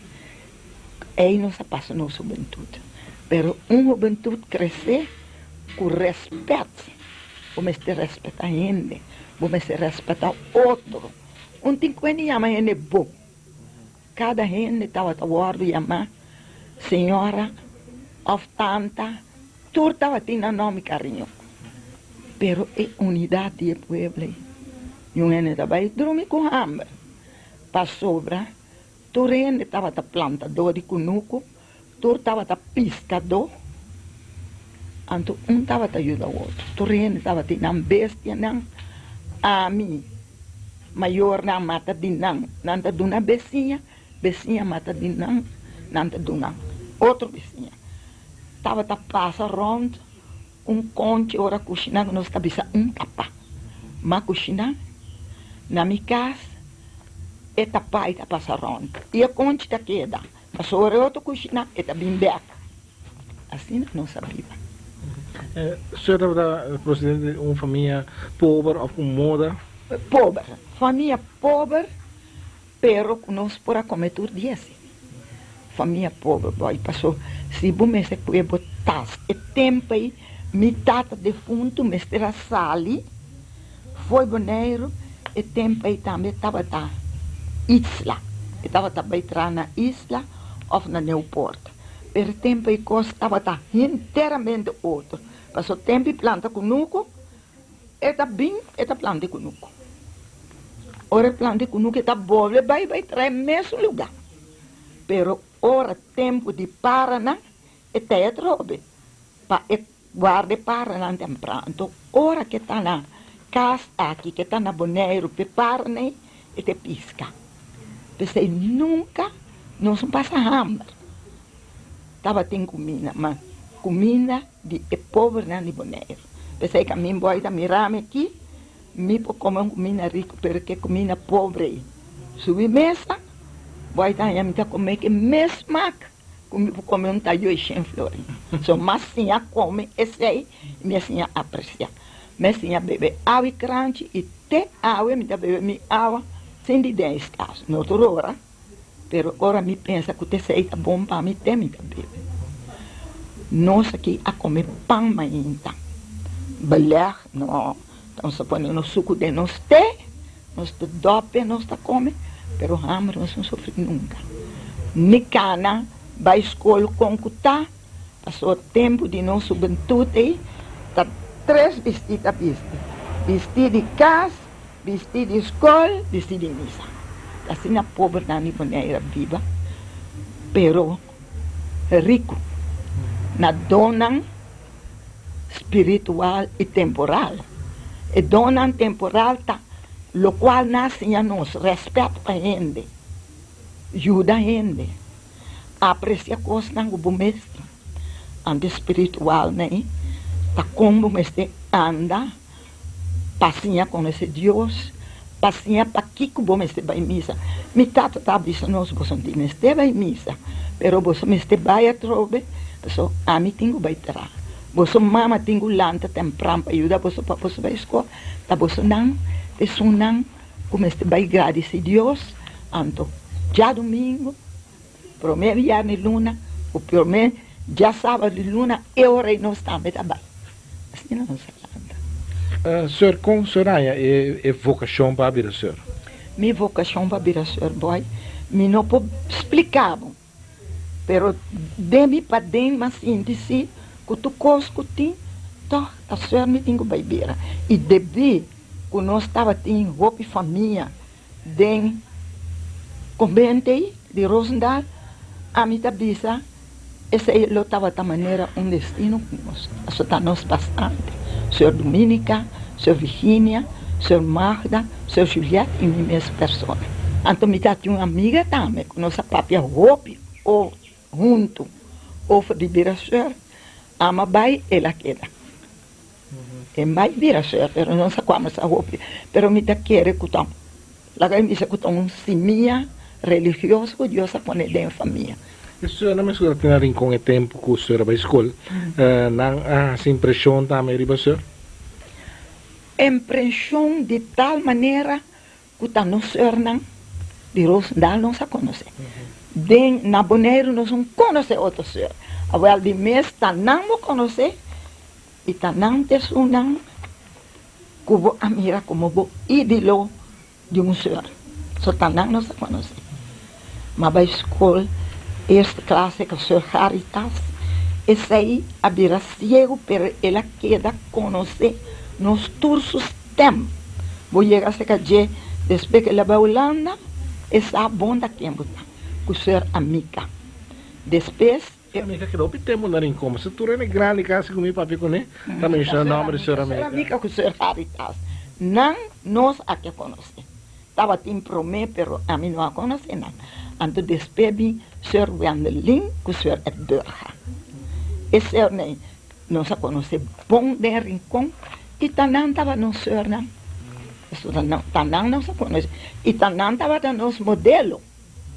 Ei nos a pasa nos hubentut. Pero un hubentut kresé ku rèspèt. Bo mester rèspètá hende, bo mester rèspètá otro. Un tin ku hende yama hende bo. Kada hende tabata wòrdu yamá señora òf tanta, tur tabatin nan nòmber kariño. Pero e unidat di e pueblo ei, niun hende ta bai drumi ku hamber, pasobra tur hende tabata plantadó di kunuku, tur tabata piskadó, anto un tabata yuda otro. Tur hende tabatin nan bestianan. Ami. Mayornan mata di nan, nan ta duna besiña, besiña mata di nan, nan ta duna otro besiña. Tabata pasa rond un konchi ora kushiná ku nos ta bisa un tapa. Ma kushiná na mi kas e tapa ei ta pasa rond i e konchi ta keda. Pasobra e otro kushiná e ta bin bèk. Asina nos a biba. Usted tabata procedente di un famia pober of cu moda? Pober. Famia pober, pero cu nos por a come tur dia si. Famia pober boy, paso si bo mester pue bo tas e tempo ey mi tata defunto mester a sali fo'i Boneiru, e tempo ey tambe tabata isla, e tabata bay traha na isla of na Nieuwpoort. Pero tempu ei kos tabata henteramente otro. Paso tempu i planta kunuku, e ta bin e ta planta e kunuku. Ora e planta e kunuku e ta bolbe bai bai trae mesun lugá. Pero ora tempu di paranan e ta e atrobe pa e guarda e paranan tempran. Anto ora ke ta na kas aki, ke ta na Boneiru p'e paranan ei, e ta piska. P'esei nunka nos no pasa hamber. Tabatin kuminda, ma kuminda di e pobernan di Boneiru. P'esei ka mi boy ta mira mi aki, mi por kome un kuminda riku, pero ke kuminda pobre ei subi mesa, boy ta haña mi ta kome ke mes smak ku mi por kome un tayo i shen florin. So mas siña kome esei, mi a siña apresiá. Mi a siña bebe awa i kranchi i te awe mi ta bebe mi awa sin di den eskas. No tur ora, pero ora mi pensa ku t'esei ta bon pa mi te mi ta bebe. Nos aki a kome pan mainta. Beleg no, nos ta pone nos suku den nos te, nos ta dòpia nos ta kome, pero hamber nos no sufri nunka. Ni kana bai skol kon ku ta. Pasobra tempu di nos hubentut ei ta tres bistí ta bisti, bistí di kas, bistí di skol, bistí di misa. Ta asina pobernan di Bonaire a biba, pero riku na donnan spiritual i temporal. E donnan temporal ta lokual nan a siña nos, rèspèt pa hende, yuda hende. Aprecia cosnan cu bo mester anda spiritual nei ta con bo mester anda pa siña conoce Dios, pa siña pakico bo mester bay misa. Mi tata ta bisa nos boso no tin mester bay misa, pero boso mester bay atrobe pasobra ami tin cu bay traha. Boso mama tin cu lanta tempran pa yuda boso pa boso bay school, ta bosonan esunnan. Ku mester bai gradisi Dios anto djadumingu, promé bièrnè di luna ku promé djasabado di luna e ora ei nos tambe ta bai. Asina nos a lanta. Seur, kon seur haña e vokashon pa bira seur? Mi vokashon pa bira seur, boy, mi no por splika bo. Pero den mi paden m'a sinti si ku tur kos ku tin tòg ta suer mi tin ku bai bira. I debí ku nos tabatin hopi famia den kombent ei di Roosendaal, ami ta bisa esei lo tabata manera un destino ku nos. Pasobra ta nos bastante, Sor Dominica, Sor Virginia, Sor Magda, Sor Juliette i mi mes persona. Anto mi ta tin un amiga tambe ku nos a papia hopi o huntu over di bira sor. Ama bai el a keda. E bai bira sor pero nos a kwama sa hopi. Pero mi ta kere ku ta laga mi bisa ku ta un simia religioso ku Dios a pone den famia. E sor na meskura tin na Rincon e tempu ku sor a bai skol. Nan a hasi impreshon tambe riba sor? Impreshon di tal manera Ku ta nos sörnan di Roosendaal nos a konosé. Den na Boneiru nos un konosé otro sör. Awel di mes ta nan bo konosé i ta nan t'esunnan ku bo a mira komo bo ídolo di un sör. So ta nan nos a konosé. M'a bai skol eerste klase ku sör Garitas. Esei a bira siegu pero el a keda konosé nos tur su stèm. Bo yega serka dje despues ku el a bai Hulanda, e sa bon ta ken bo ta, ku sör Amika. Despues e. Amika keda hopi tempu na Rincon, pasobra tur hende grandi kasi ku mi papia kuné ta menshoná nòmber di sör Amika. Sör Amika ku sör Garitas, nan nos a ke konosé. Tabatin promé, pero ami no a konosé nan. Anto despues bin Sir Wendelin ku Sir Edburga. E sirnan ei nos a konosé bon den Rincon i ta nan tabata nos sirnan. Pasobra ta nan nos a konosé i ta nan tabata nos modelo.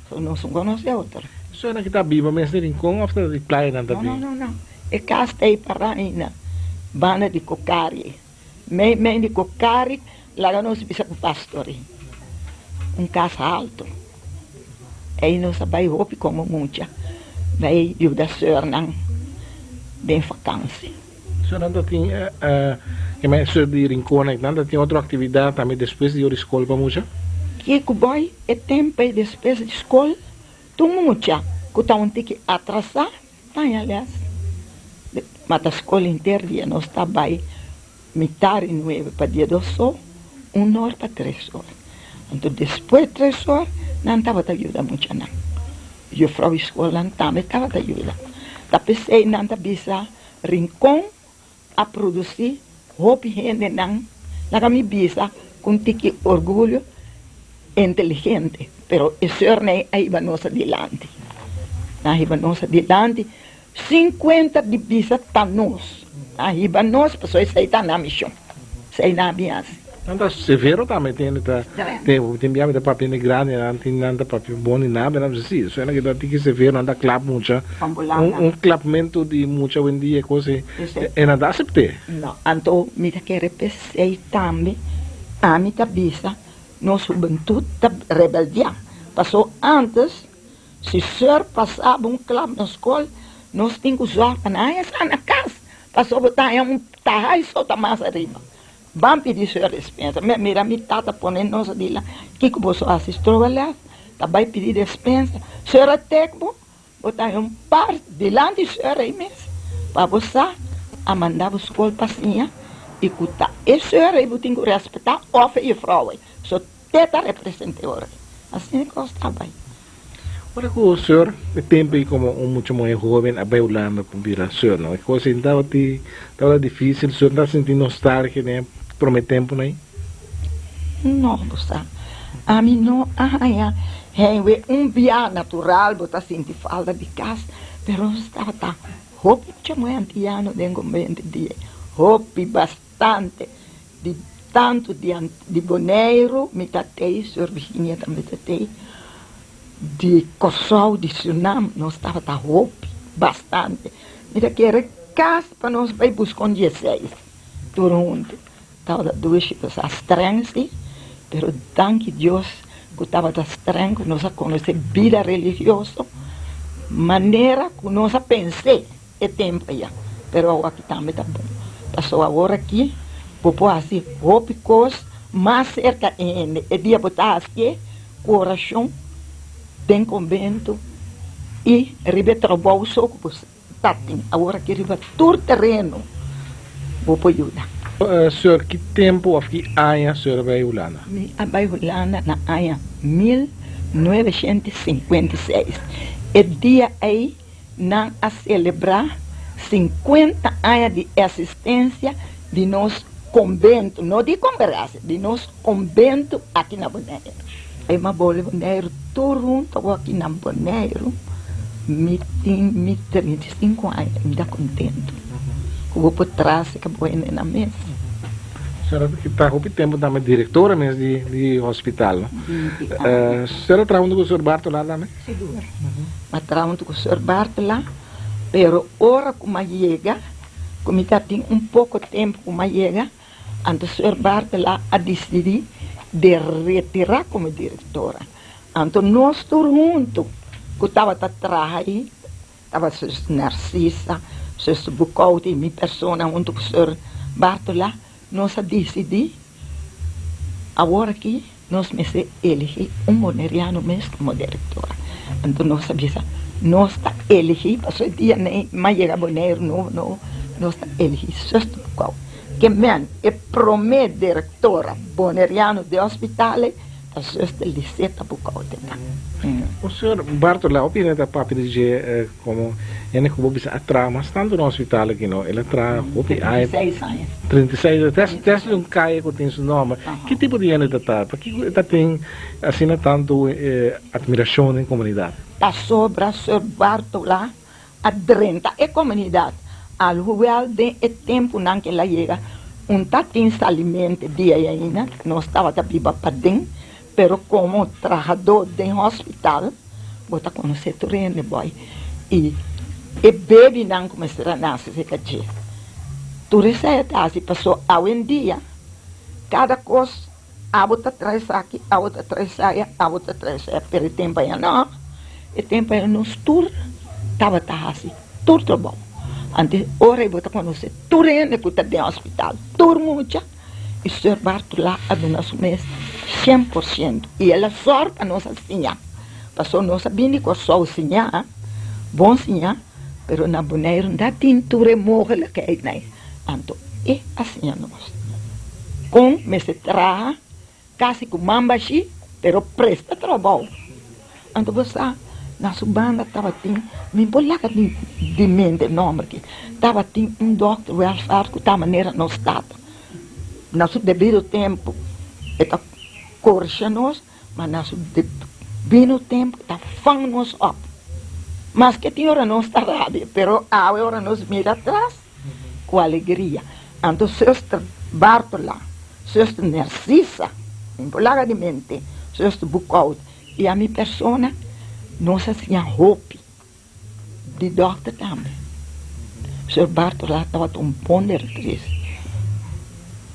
So nos no konosé otro. Sirnan ki ta biba mes den Rincon òf ta di playa nan ta No, bin? no, no, no. E kas ta ei pará ainda banda di Kokari ei. Mei mei di Kokari laga nos bisa ku pastori. Un kas haltu. Ei nos a bai hopi komo mucha bai yuda sùrnan den fakansi. Sùrnan ta tin e maestro di Rincon ei, nan ta tin otro aktividat tambe despues di ora di skol pa mucha? Kiko bai e tempu ei despues di skol tur mucha ku ta un tiki atrasá Paña les ma ta skol henter dia nos ta bai mitar i nuebe pa dia dos or, un or pa tres or. Anto despues tres or nan tabata yuda muchanan. Jufrou di skolnan tambe tabata yuda. Ta p'esei nan ta bisa Rincon a produsí hopi hendenan, laga mi bisa ku un tiki orgulyo, inteligente, pero e surney a hiba nos adilanti. Nan a hiba nos adilanti sin kuenta di bisa ta nos. Nan a hiba nos pasobra esei ta nan mishon, esei nan a bin hasi. Nan ta severo tambe tin hende ta tin bia mi ta papia hende grandi nan tin nan ta papia bon di nan pero nan bisa si suena ke ta tiki severo nan ta klap mucha un klapmentu di mucha awendia e kos ei e nan ta asept'é. No anto mi ta kere p'esei tambe ami ta bisa nos hubentut ta rebeldiá paso antes si seur pasaba un klap na skol nos tin ku zòrg pa nan haña sa na kas paso bo ta haña un taha i so ta mas ariba. Ban pidi su despensa. Mi a mira mi tata pone nos a di la, Kiko boso hasi stroba les? Ta bai pidi despensa. Seur a tek bo, bo ta haña un par dilanti seur ei mes. Pa bo sa, a manda bo skol pa siña i ku ta e seur ei bo tin ku respetá òf e jufrou ei. So te ta represent'é ora ei. Asina e kos ta bai. Ora ku seur e tempu ei komo un mucha muhé hóben a bai Hulanda pa bira seur no, e kos ei tabata tabata difísil, seur ta sinti nostalgia den e promé tempunan ei? No, bo sa, ami no a haña heinwe un bia natural bo ta sinti falta di kas, pero nos tabata hopi mucha muhé antiano den konbento di ei, hopi bastante. Di tantu di di Boneiru mi ta tei, Sor Virginia tambe ta tei, di Kòrsou, di Surnam nos tabata hopi, bastante. Mi ta kere kas pa nos bai buska un dieseis tur huntu. Tabata dushi pasá strèng si, pero danki Dios ku tabata strèng ku nos a konosé bida religioso manera ku nos a pens'é. E tempu aya, pero awor aki tambe ta bon. Pasobra awor aki bo por hasi hopi kos mas serka e hende. E dia bo ta hasié ku orashon den konbento i riba e trabou so ku bo ta tin. Awor aki riba tur tereno bo por yuda. Seur, ki tempu òf ki aña seur a bai Hulanda? Mi a bai Hulanda na aña 1956. E dia ei Nan a selebrá sinkuenta aña di esistensia di nos konbento, no di kongregasia, di nos konbento aki na Boneiru. E m'a bole Boneiru tur huntu awor aki na Boneiru mi tin mi 35 aña i mi ta kontentu ku bo por trase ka bo hende nan mes. Sra ta hopi tempu tambe direktora mes di hospital no? Sra traha huntu ku Sr. Bartola tambe? Sigur. M'a traha huntu ku Sr. Bartola, pero ora ku m'a yega, ku mi ta tin un poko tempu ku m'a yega, anto Sr. Bartola a disidí di retirá komo direktora. Anto nos tur huntu ku tabata traha ei, Tabata zus Narcisa, zus Boekhout i mi persona huntu ku Sor Bartola, nos a disidí awor aki nos mester eligí un boneriano mes komo direktor. Anto nos a bisa, nos ta eligí, pasobra e dia nei mas yega Boneiru nobo nobo, nos ta eligí zus Boekhout. Ke men e promé direktora boneriano di hospital ei. Ta zuster Lisette Boekhout e ta. O señor Bartola, hopi hende ta papia di dje como hende cu bo bisa a traha mas tanto na hospital aki no, el a traha hopi aña. 36 aña. 36 aña, te te un calle cu tin su nomber. Ki tipo di hende ta ta? Pakico e ta tin asina tanto admiracion den comunidad? Pasobra señor Bartola a drenta e comunidad, alhoewel den e temponan cu el a yega un ta tin salimente di ey ainda, nos tabata biba paden, pero como trahador den hospital bo ta conoce tur hende boy y e babynan cu mester a nace cerca dje. Tur esey a ta haci paso awendia cada cos Abo ta trae esaki, abo ta trae esaya, abo ta trae esaya, pero e tempu aya no. E tempu aya nos tur tabata hasi tur trabou. Antes ora bo ta konosé tur hende ku ta den hospital, tur mucha, i Sir Bartolá a duna su mes 100% i el a sòru pa nos a siña, pasobra nos a bini di Kòrsou siña, bon siña, pero na Boneiru no ta tin tur e mogelijkheidnan. Anto e a siña nos kon mester traha kasi ku man bashí pero presta trabou. Anto bo sa na su banda tabatin, mi por laga di di mente e nòmber aki, tabatin un dòkter welvaart ku ta manera nos tata. Na su debido tempu e ta korsha nos. Ma na su debino tempu ta fan nos op. Maske tin ora nos ta rabia, pero awe ora nos mira atras ku alegria. Anto Zuster Bartola, Zuster Narcisa, mi por laga di mente, Zuster Boekhout i ami persona, nos a siña hopi. Di dòkter tambe. Sor Bartola tabata un bon directriz,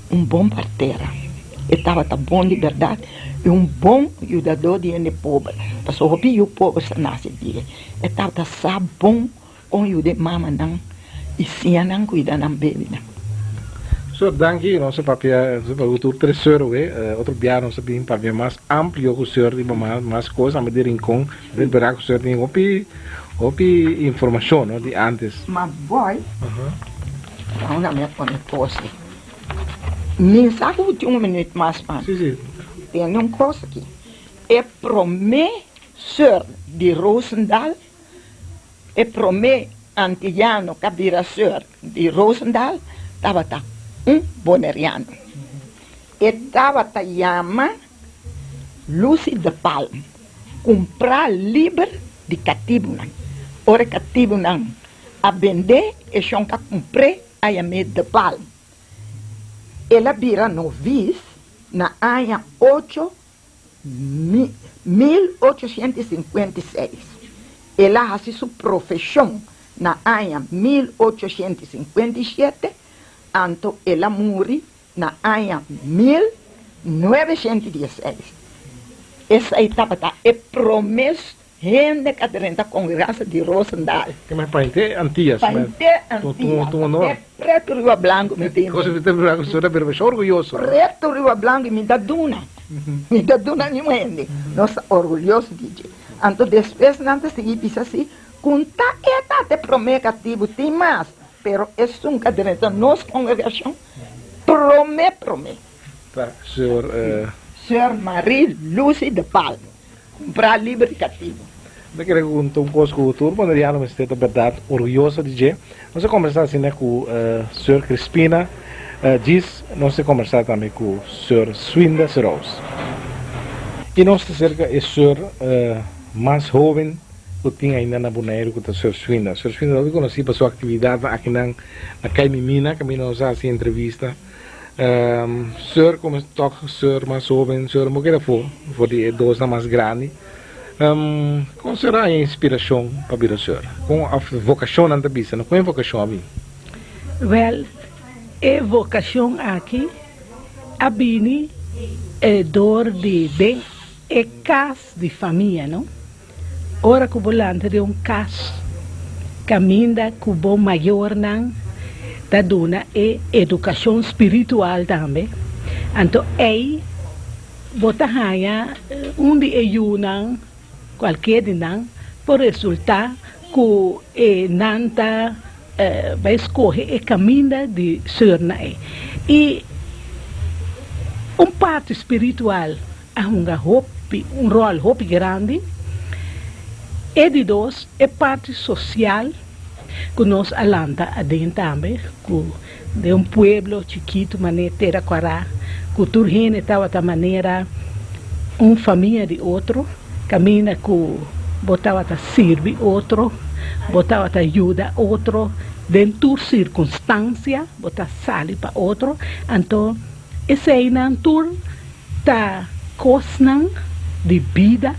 un bon partera. E tabata bon di bèrdat i un bon yudadó di hende pober, pasobra hopi yu pober sa nase di e. E tabata sa bon kon yuda e mamanan i siña nan kuida nan bebinan. Sor, danki. Nos a papia ku tur tres sor awe. Otro bia nos a bin papia mas amplio ku sor riba mas kos. Ame di Rincon. Mi bera ku sor tin hopi hopi informashon no di antes. Ma boy, auna mi a pone kos ei. Mi sa ku bo tin un minuut mas pa mi. Si, si. Tende un kos aki. E promé sor di Roosendaal, e promé antiyano ku a bira sor di Roosendaal tabata un boneriano. E tabata yama Lucy de Palm, kumprá liber di katibunan. Ora e katibunan a bend'é, e shon k'a kumpr'é a yam'é de Palm. El a bira novis na aña ocho 1856. El a hasi su profeshon na aña 1857, anto el a muri Na aña 1916, esei tabata e promé hende ku a drenta Kongregasie di Roosendaal. Ke mas pa henter Antillas. Pa henter Antillas. Un honor. E pretu riba blanku mi tin. Cosa mi ta bira ku ta bira masha orguyoso. Pretu riba blanku mi ta duna. Mi ta duna niun hende. Nos ta orguyoso di dje. Anto despues nan ta sigui bisa si, Kun ta e ta te promé katibu? Tin mas. Pero esun ka drenta nos kongregashon promé promé. Ta Seur. Seur Marie Lucy de Palm, kumprá liber di katibu. Mi ta kere ku ta un kos ku tur boneriano mester ta bèrdat orguyoso di dje. Nos a kombersá asina ku Seur Crispina Djis, nos a kombersá tambe ku Seur Swinda Serous. I nos ta serka e Seur mas hoben Ku tin ainda na Boneiru ku ta Sir Swinda. Sir Swinda hopi konosí pa su aktividatnan akinan na Kaimimina kaminda nos a hasi entrevista. Sir komo tòg Sir mas hóben, Sir no keda afó for di e dosnan mas grandi. Kon Sir a haña inspirashon pa bira Sir? Kon òf vokashon nan ta bisa no? Kon e vokashon a bin? Wèl, e vokashon aki a bini dor di den e kas di famia no. Ora ku bo lanta den un kas kaminda ku bo mayornan ta duna e edukashon spiritual tambe, anto ei bo ta haña un di e yunan, kualkier di nan, por resultá ku e nan ta bai skohe e kaminda di seurnan ei. I un parti spiritual. a hunga hopi un ròl hopi grandi. E di dos, e parti sosial ku nos a lanta aden tambe, ku den un pueblo chikitu manera Tera Kwará, ku tur hende tabata manera un famia di otro, kaminda ku bo tabata sirbi otro, bo tabata yuda otro den tur sirkunstansia, bo ta sali pa otro. Anto eseinan tur ta kosnan di bida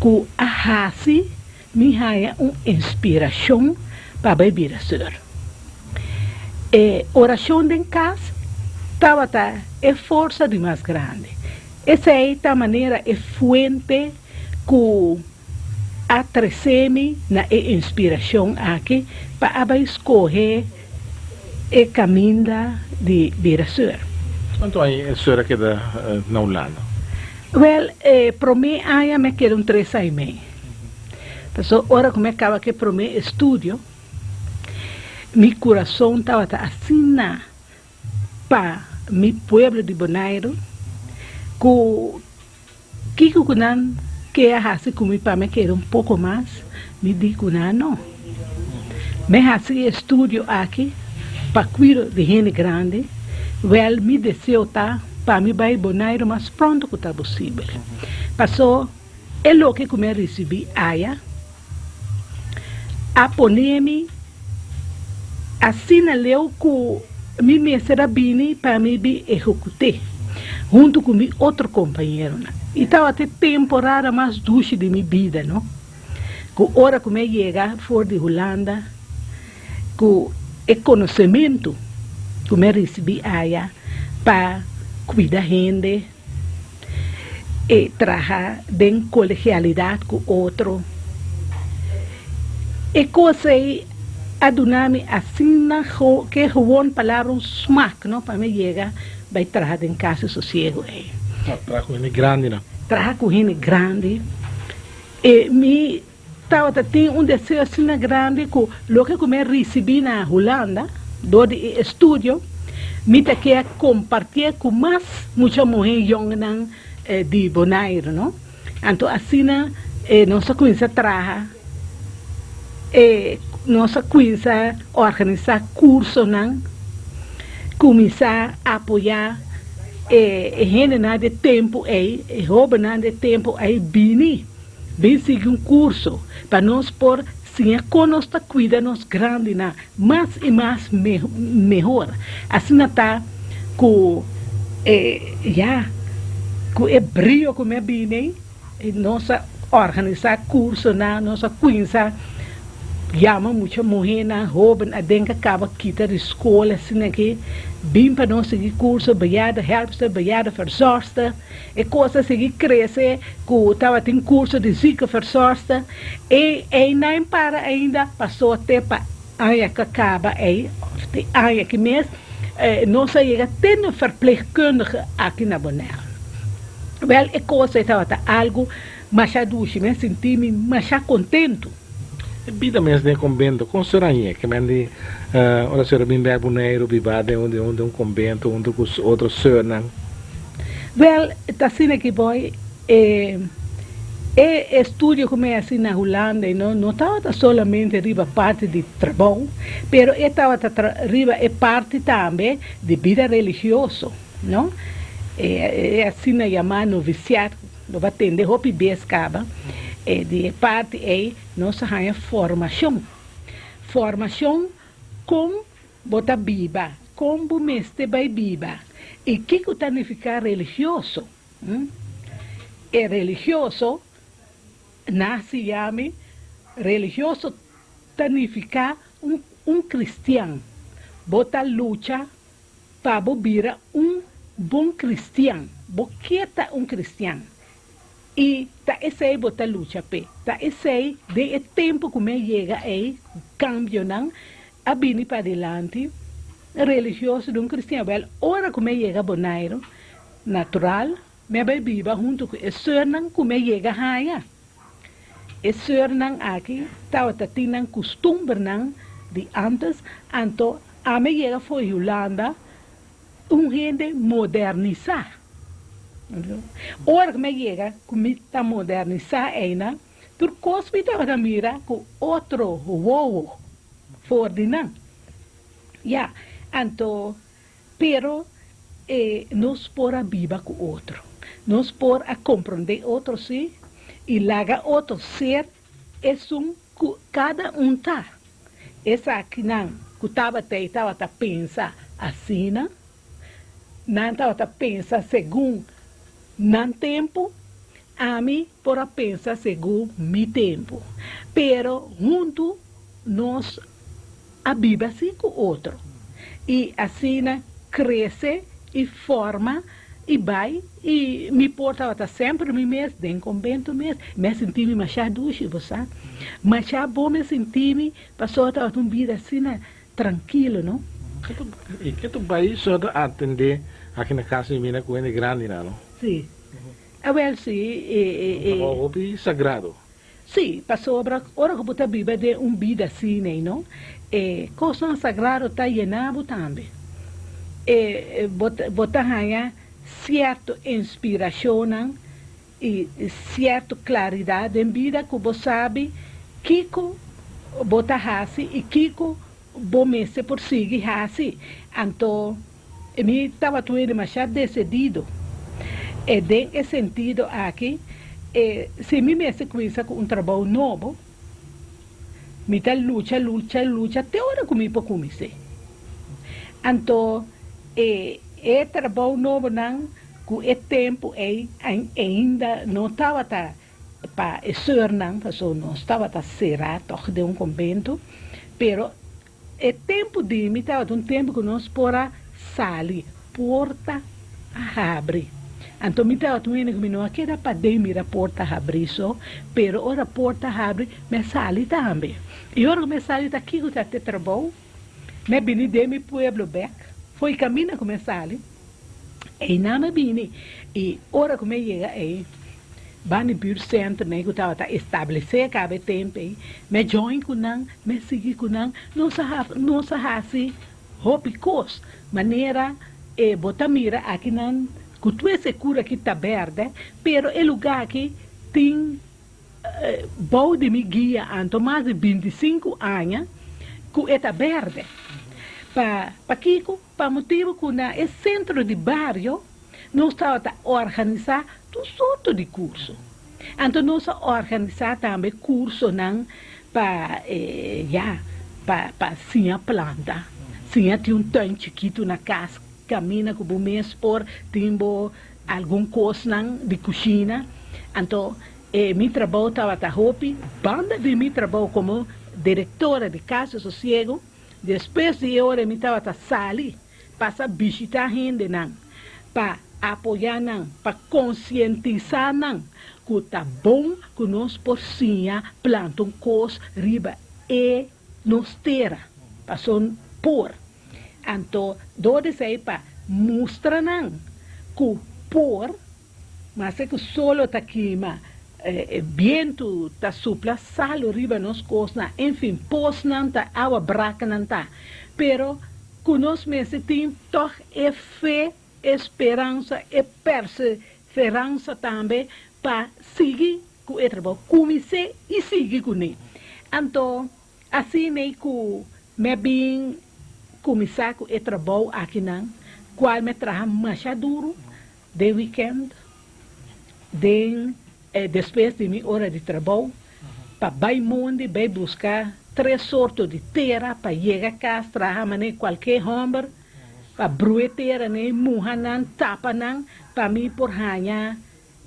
ku a hasi Mi haña un inspirashon pa bai bira seur. E orashon den kas tabata e forsa di mas grandi. Esei ta manera e fuente ku a trese mi na e inspirashon aki pa a bai skohe e kaminda di bira seur. Kuantu aña e seur a keda na Hulanda? Wèl, e promé aña mi a keda un tres aña i mei. Pasobra ora ku mi a kaba ku e promé estudio, mi kurason tabata asina pa mi pueblo di Boneiru ku kiko ku nan ke a hasi ku mi pa mi keda un poko mas, mi di ku nan no. Mi hasi e estudio aki pa kuido di hende grandi, wèl mi deseo ta pa mi bai Boneiru mas pronto ku ta posibel. Paso e loke ku mi a risibí aya a pone mi asina leu ku mi mester a bini pa mi bin ehekut'é huntu ku mi otro kompañeronan. I tabata e temporada mas dushi di mi bida, no? Ku ora ku mi a yega for di Hulanda ku e konosementu ku mi a risibí aya pa kuida hende, e traha den kolegialidat ku otro. E kos ei a duna mi asina ke gewoon palabra un smak no pa mi yega bai traha den Kas di Sosiego ei. Traha ku hende grandi nan. Traha ku hende grandi. E mi tabata tin un deseo asina grandi ku loke ku mi a risibí na Hulanda dor di e estudio, mi ta ke a kompartié ku mas mucha muhé yòngnan di Boneiru, no. Anto asina nos a kuminsá traha, nos a kuminsá organisá kursonan, kuminsá apoyá e hendenan di e tempu ei, e hóbennan di e tempu ei bini. Bin sigui un curso pa nos por siña con nos ta cuida nos grandinan mas y mas mehor. Asina ta cu e ya cu e brio cu mi a bini nos a organisa cursonan, nos a cuinsa Yama mucha muhénan hóben aden ka kaba kita di skol asina ki bin pa nos sigui kurso bejaardenhelpster, bejaardenverzorgster. E kos a sigui krese ku tabatin kurso di ziekenverzorgster i einan para ainda pasó te pa aña ka kaba ei òf te aña ki mes nos a yega te na verpleegkundige aki na Bonaire. Wèl e kos ei tabata algu masha dushi, mi a sinti mi masha kontentu. E bida mes den e konbento, kon sra añe? Ke men di ora sra bin bek Boneiru biba den un den un konbento huntu ku otro sörnan? Wèl, ta asina ki boy, e e estudio ku mi a hasi na Hulanda i no no tabata solamente riba parti di trabou, pero e tabata riba e parti tambe di bida religioso, no? E asina yamá novisiat. Lo bo a tende hopi bes kaba e di e parti ei nos a haña formashon. Formashon kon bo ta biba, kon bo mester bai biba i kiko ta nifiká religioso. E religioso na siña mi religioso ta nifiká un un kristian. Bo ta lucha Pa bo bira un bon kristian, bo ke ta un kristian i ta esei bo ta lucha p'e. Ta esei den e tempu ku mi a yega ei, ku kambionan a bini padilanti religioso di un kristian. Wèl, ora ku mi a yega Boneiru, natural, mi a bai biba huntu ku e sùrnan ku mi a yega haña. E sùrnan aki tabata tin nan kustumbernan di ántes, anto Ami a yega for Hulanda un hende modernisá. Ora ku mi a yega ku mi ta modernisá einan, tur kos mi tabata mira ku otro wowo for di nan. Ya, anto, pero e nos por a biba ku otro. Nos por a komprondé otro sí i laga otro ser esun ku kada un ta. Esakinan ku tabata ei tabata pensa asina. Nan tabata pensa segun nan tempu, ami por a pensa segun mi tempu. Pero huntu nos a biba así ku otro i asina krese i forma i bai i mi por tabata semper mi mes den konbento mes. Mi a sinti mi masha dushi, bo sa. Masha bon mi a sinti mi pasobra tabata un bida asina Trankilo no. I ke tu bai so ta atende aki na kas mi mina ku hende grandinan no. Si. Awel si e e Un trabou hopi sagrado. Si, pasobra ora ku bo ta biba den un bida asina ei no, e kosnan sagrado ta yena bo tambe. E bo bo ta haña sierto inspirashonnan i sierto klaridat den bida ku bo sabi kiko bo ta hasi i kiko bo mester por sigui hasi. Anto mi tabata un hende masha desedido. E den e sentido aki, e si mi mester kuminsa ku un trabou nobo, mi ta lucha, lucha, lucha te ora ku mi por kumins'é. Anto e e trabou nobonan Ku e tempu ei ainda no tabata pa e seurnan, pasobra nos tabata será tòg den un konbento, pero e tempu di mi tabata un tempu ku nos por a sali, porta a habri. Anto mi tabata un hende ku mi no a keda paden mira porta habrí so, pero ora porta habri mi a sali tambe. I ora ku mi a sali ta kiko ta te trabou? Mi a bini den mi pueblo bèk, fo'i kaminda ku mi a sali. Einan a bini i ora ku mi a yega ei, banda di buurtcentrum ei ku tabata establesé kaba e tempu ei, mi a join ku nan, mi a sigui ku nan, nos a nos a hasi hopi kos, manera e bo ta mira akinan ku tur e sekura aki ta bèrdè, pero e lugá aki tin bou di mi guia anto mas di bintisinku aña ku e ta bèrdè. Pa pakiko? Pa motibu ku na e sentro di bario nos tabata organisá tur sorto di kurso. Anto nos a organisá tambe kursonan pa ya, pa pa siña planta, siña tin un tuin chikitu na kas kaminda ku bo mes por tin bo algun kosnan di kushina. Anto e mi trabou tabata hopi banda di mi trabou komo direktora di Kas di Sosiego. Despues di e ora mi tabata sali pasa bishitá hendenan pa apoyá nan, pa konsientisá nan ku ta bon ku nos por siña planta un kos riba e nos tera, pasobra por. Anto dor di esei pa mustra nan ku por. Maske ku solo ta kima, e bientu ta supla salu riba nos kosnan, enfin, posnan ta awa braknan ta. Pero ku nos mester tin tòg e fe, e speransa, e perseveransa tambe pa sigui ku e trabou. Kumins'é i sigui kuné. Anto, asin'ei ku mi a bin kuminsá ku e trabou akinan, kual mi a traha masha duru, Den weekend, den e despues di mi ora di trabou, pa bai mondi bai buska tres sorto di tera pa yega kas traha manera kualke hòmber, pa brue tera nei, muha nan, tapa nan, pa mi por haña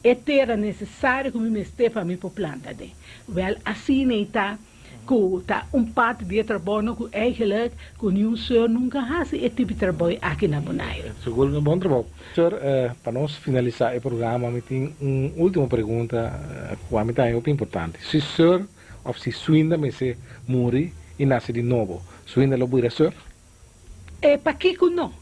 e tera nesesario ku mi mester pa mi por planta den. Wèl, asina ei ta. Ku ta un parti di e trabounan ku eigenlijk ku niun seur nunka hasi e tipo di trabou aki na Bonaire. Sigur un bon trabou. Seur, pa nos finalisá e programa mi tin un último pregunta ku ami ta haña hopi importante. Si seur òf si Swinda mester muri i nase di nobo, Swinda lo bira seur? E pakiko no?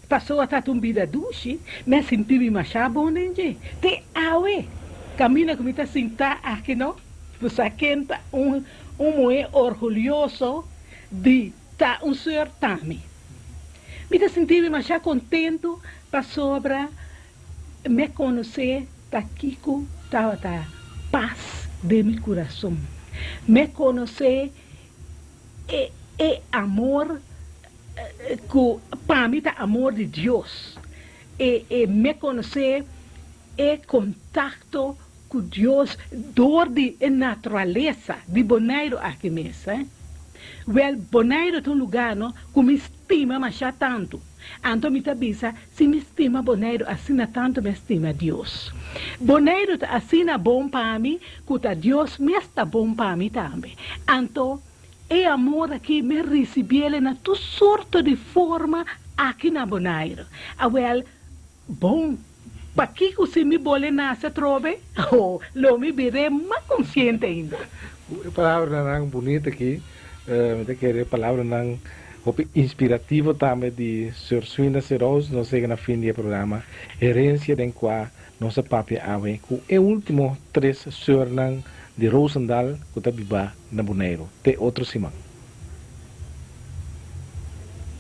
Pasobra ta un bida dushi, mi a sinti mi masha bon den dje. Te awe, kaminda ku mi ta sintá aki no, bo sa ken ta un un muhé orgulyoso di ta un seur ta mi. Mi ta sinti mi masha kontentu pasobra. Mi a konosé ta kiko tabata pas den mi kurason. Mi a konosé e e amor ku pa mi ta amor di Dios. E e mi a konosé e kontakto ku Dios dor di e naturalesa di Boneiru aki mes. Wèl, Boneiru ta un lugá no ku mi stima mashá tantu. Anto mi ta bisa, si mi stima Boneiru asina tantu mi a stima Dios. Boneiru ta asina bon pa mi ku ta Dios mes ta bon pa mi tambe. Anto e amor aki mi a risibiel na tur sorto di forma aki na Boneiru. Awèl, Bon, pakiko si mi bole nase atrobe? Oh, lo mi bir'é mas konsiente ainda. Ku e palabranan bunita aki, mi ta kere palabranan hopi inspirativo tambe di Sir Swinda Serous, nos yega na fin di e programa Herencia den kua nos a papia awe ku e ultimo tres sörnan di Roosendaal ku ta biba na Boneiru. Te otro siman.